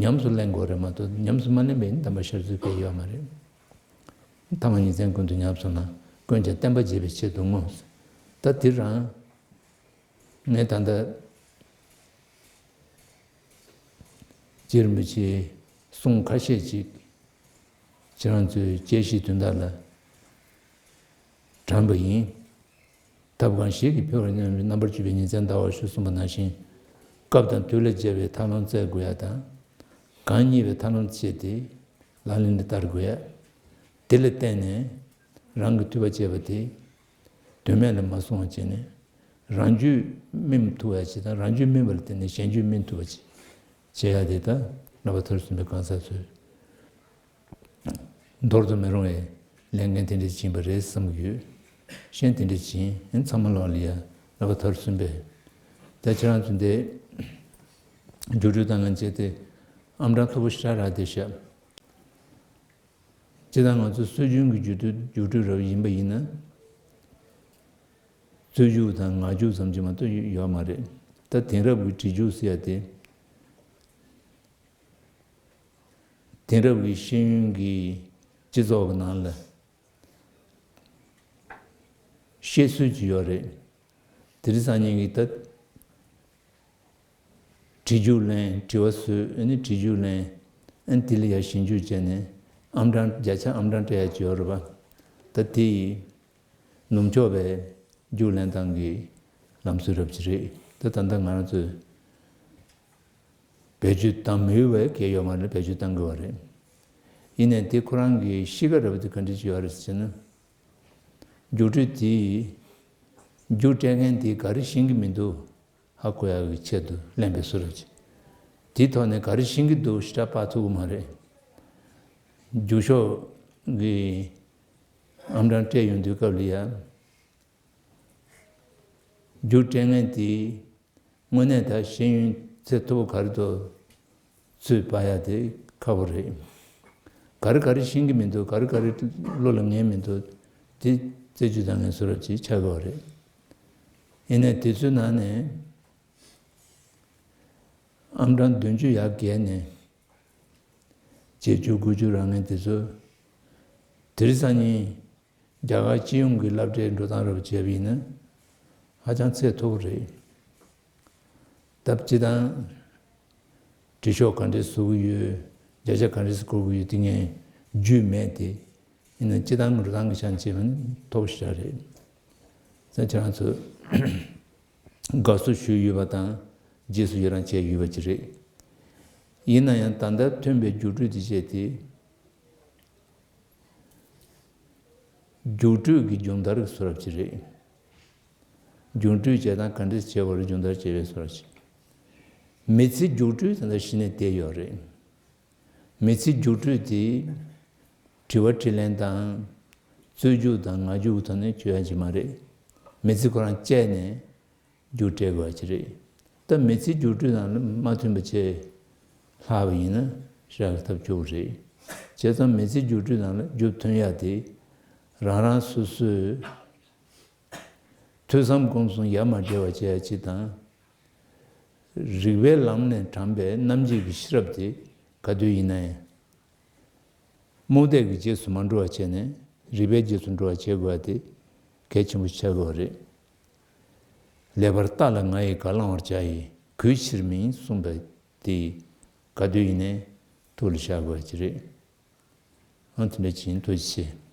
ཉམས་སུ་ལེན་དགོས་རེད་མ་གཏོགས་ཉམས་སུ་མ་ལེན་པའི་གདམས་པར་ཤར་ཚུལ་གལ་ཡོད་མ་རེད། ཐ་མ་ཉིན་མཚན་ཀུན་ཏུ་ཉམས་སོང་ན་ཀུན་ཀྱང་བསྟན་པ་རྒྱས་པའི་ཆེད་དུ་བསྔོ། ད་དེ་རང་། ངས་ད་ལྟ་རྗེ་རིན་པོ་ཆེའི་གསུང་ཁ་ཤས་ཅིག་ཁྱེད་རང་ཚོའི་དཔྱད་གཞིའི་དོན་དག་ལ་དྲངས་པ་ཡིན། ཐབས་གང་ཞིག་གིས་འཕེལ་བར་སྙམ་པའི་རྣམ་པར་འཕྲུལ་པའི་ཉིན་མཚན་ཟླ་བ་ཞུ་གསུངས་པ་ནང་བཞིན། སྐབས་དང་དུས་ལ་སྦྱར་བའི་ཐབས་ལམ་བཙལ་དགོས་ཡ་དང་། གང་རྙེད་པའི་ཐབས་ལམ་སྤྱད་དེ་ལག་ལེན་ལ་བསྟར་དགོས་ཡ། དེ་ལ་བརྟེན་ནས་རང་གི་ཐུབ་པ་སྤྱད་པ་དེ་དོན་མེད་ལ་མ་སོང་བ་བྱས་ནས། རང་རྒྱུད་སྨིན་ཐུབ་པ་ཅིག་དང་རང་རྒྱུད་སྨིན་པ་ལ་བརྟེན་ནས་གཞན་རྒྱུད་སྨིན་ཐུབ་པ་ཅིག་བྱེད་ཡ་དེ་ད་རྣམ་པ་མཐར་སོན་པའི་གང་ཟག་ཚོས་འདོར་དུ་མི་རུང་བའི་ལས་འགན་དེ་འདྲ་ཅིག་ཡིན་པ་རེད་བསམ་གྱི་ཡོད། གཞན་དེ་འདྲ་ཅིག་ཡིན་ཚང་མ་ལོག་ལ་ཡ་རྣམ་པ་མཐར་སོན་པའི། ད་ཁྱེད་རང་ཚོ་འདི་རྒྱུགས་སྤྲོད་དང་ལེན་བྱས་ཏེ་ཨམ་གྲངས་མཐོ་པོ་ཞེ་དྲག་རག་བསྡད་ཤག་སྤྱིར་བཏང་ང་ཚོ་སྲོལ་རྒྱུན་གྱི་རྒྱུགས་སྤྲོད་རྒྱུགས་སྤྲོད་རབ་ཡིན་པ་ཡིན་ན། རྩོད་རྒྱུགས་དང་ངག་རྒྱུགས་ཙམ་གྱིས་མ་གཏོགས་ཡོད་མ་རེད། ད་དེང་རབས་ཀྱི་བྲིས་རྒྱུགས་ཟེར་ཡ་དེ། དེང་རབས་ཀྱི་ཤེས་ཡོན་གྱི་སྤྱི་ཚོགས་ཀྱི་ནང་ལ་བཤད་སྲོལ་ཅིག་ཡོད་རེད། དེ་རིང་སང་ཉིན་གྱི་ད། བྲིས་རྒྱུགས་ལེན་དྲི་བ་བཟོས་ཨ་ནི་བྲིས་རྒྱུགས་ལེན། ཨ་ནི་དེ་ལ་ཡ་ཞིབ་འཇུག་བྱས་ནས་ཨམ་གྲངས་བརྒྱ་ཆ་ཨམ་གྲངས་སྤྲད་ཡ་ཅིག་ཡོད་རེད་པ། ད་དེ་ཡི་ནུབ་ཕྱོགས་པའི་རྒྱུགས་ལེན་སྟངས་ཀྱི་ལམ་སྲོལ་རབ་ཅིག་རེད། ད་ད་ལྟ་ང་རང་ཚོས་བེད་སྤྱོད་བཏང་མི་འོས་པའི་གལ་ཡོད་མ་རེད། བེད་སྤྱོད་བཏང་དགོས་པ་རེད། ཡིན་ནའི་དེ་ཁོ་རང་གི་གཤིས་ཀ་འདྲ་པོ་དེ་ག་འདྲ་ཅིག་ཡོད་རེད་ཟེར་ན། རྒྱུགས་སྤྲོད་དེ་རྒྱུགས་སྤྲད་མཁན་དེ་ག་རེ་ཤེས་ཀྱི་མི་འདུག་ཧ་གོ་ཡག་གི་ཆེད་དུ་ལེན་པའི་བཟོ་འདྲ་ཅིག་དེའི་ཐོག་ནས་ག་རེ་ཤེས་ཀྱི་འདུག་ཞེ་དྲག་དཔག་ཐུབ་ཀྱི་མ་རེད། རྒྱུགས་ཤོག་གི་ཨམ་གྲངས་སྤྲད་ཡོང་དུས་སྐབས་ལ་ཡ། རྒྱུགས་སྤྲད་མཁན་དེ་དངོས་གནས་ད་ཤེས་ཡོན་ཚད་མཐོ་པོ་ག་རེ་འདུག་ཚོད་དཔག་ཡ་དེ་ཁག་པོ་རེད། ག་རེ་ག་རེ་ཤེས་ཀྱི་མི་འདུག་ག་རེ་ག་རེ་བློ་ལ་ངེས་མི་འདུག་དེ་རྩད་གཅོད་བཏང་མཁན་བཟོ་འདྲ་ཅིག་ཆགས་ཀྱི་ཡོད་རེད། ཡིན་ནའི་དེ་ཚོའི་ནང་ནས་ཨམ་གྲངས་བདུན་ཅུ་ཡར་བརྒལ་ནས་བརྒྱད་ཅུ་དགུ་ཅུ་རག་མཁན་དེ་ཚོ་དེ་རིང་སང་ཉིན་རྒྱ་གར་སྤྱི་ཡོངས་ཀྱི་སློབ་གྲྭའི་འགྲོ་སྟངས་རབ་བྱས་པ་ཡིན་ན་ཧ་ཅང་ཚད་མཐོ་པོ་རེད། སྟབས་སྤྱི་དང་། བྲིས་ཤོག་ག་འདྲས་བཟོ་གི་ཡོད། བརྒྱ་ཆ་ག་འདྲས་བསྐོར་གི་ཡོད་དེ་ངས་རྒྱུས་མེད་དེ། ཡིན་ན་སྤྱི་བཏང་འགྲོ་སྟངས་ཀྱི་ཆ་ནས་བྱས་པ་ནི་མཐོ་པོ་ཞེ་དྲག་རེད། ས་ཁྱེད་རང་ཚོ་དགའ་བསུ་ཞུས་ཡོད་པ་དང་རྗེས་སུ་ཡི་རང་བྱས་ཡོད་པ་ཅིག་རེད། ཡིན་ན་ཡང་ད་ལྟ་ཐོན་པའི་རྒྱུགས་སྤྲོད་དེ་བྱས་ཏེ། རྒྱུགས་སྤྲོད་ཀྱི་སྦྱོང་བརྡར་གྱི་བཟོ་འདྲ་ཅིག་རེད། རྒྱུགས་སྤྲོད་བྱེད་སྟངས་ག་འདྲས་བྱེད་དགོས་རེད། སྦྱོང་བརྡར་བྱེད་པའི་བཟོ་འདྲ་ཅིག་མི་ཚེ་རྒྱུགས་སྤྲོད་ད་ལྟ་གཞི་ནས་བསྡད་ཡོད་རེད། མི་ཚེ་རྒྱུགས་སྤྲོད་དེ་དྲི་བ་དྲིས་ལན་དང་རྩོད་རྒྱུགས་དང་ངག་རྒྱུགས་ཀྱི་ཐོག་ནས་བྱེད་ཡ་ཅིག་མ་རེད། མི་ཚེ་ཁོ་རང་བཅད་ནས་རྒྱུགས་སྤྲད་དགོས་པ་ཅིག་རེད། ད་མི་ཚེ་རྒྱུགས་སྤྲོད་ནང་ལ་མ་ཐོན་པ་བྱས་ལྷག་པ་ཡིན་ན་ཞེ་དྲག་ཐབས་སྐྱོ་པོ་རེད། བྱས་ཙང་མི་ཚེ་རྒྱུགས་སྤྲོད་ནང་ལ་རྒྱུགས་ཐོན་ཡ་དེ་རང་རང་སོ་སོའི་ཐོས་བསམ་སྒོམ་གསུམ་ཡ་མ་བྲལ་བ་བྱེད་ཡ་ཅིག་དང་། རིགས་པའི་ལམ་ནས་དྲངས་པའི་རྣམ་འབྱེད་ཀྱི་ཤེས་རབ་དེ་ག་དུས་ཡིན་ན་ཡང་། རྨོངས་དད་ཀྱི་རྗེས་སུ་མ་འགྲོ་བ་བྱས་ནས་རིགས་པའི་རྗེས་སུ་འགྲོ་བ་བྱེད་དགོས་པ་དེ་གལ་ཆེན་པོ་ཆགས་ཀྱི་ཡོད་རེད། ལེགས་པར་བརྟགས་ལ་ང་ཡིས་ག་བླང་བར་བྱ་ཡི་གུས་ཕྱིར་མིན་གསུངས་པ་དེ་ག་དུས་ཡིན་ནའི་ཐུགས་ལ་བཞག་དགོས་པ་ཅིག་རེད། ཨང་དེ་འདྲ་ཅིག་ཡིན། ཐུགས་རྗེ་ཆེ།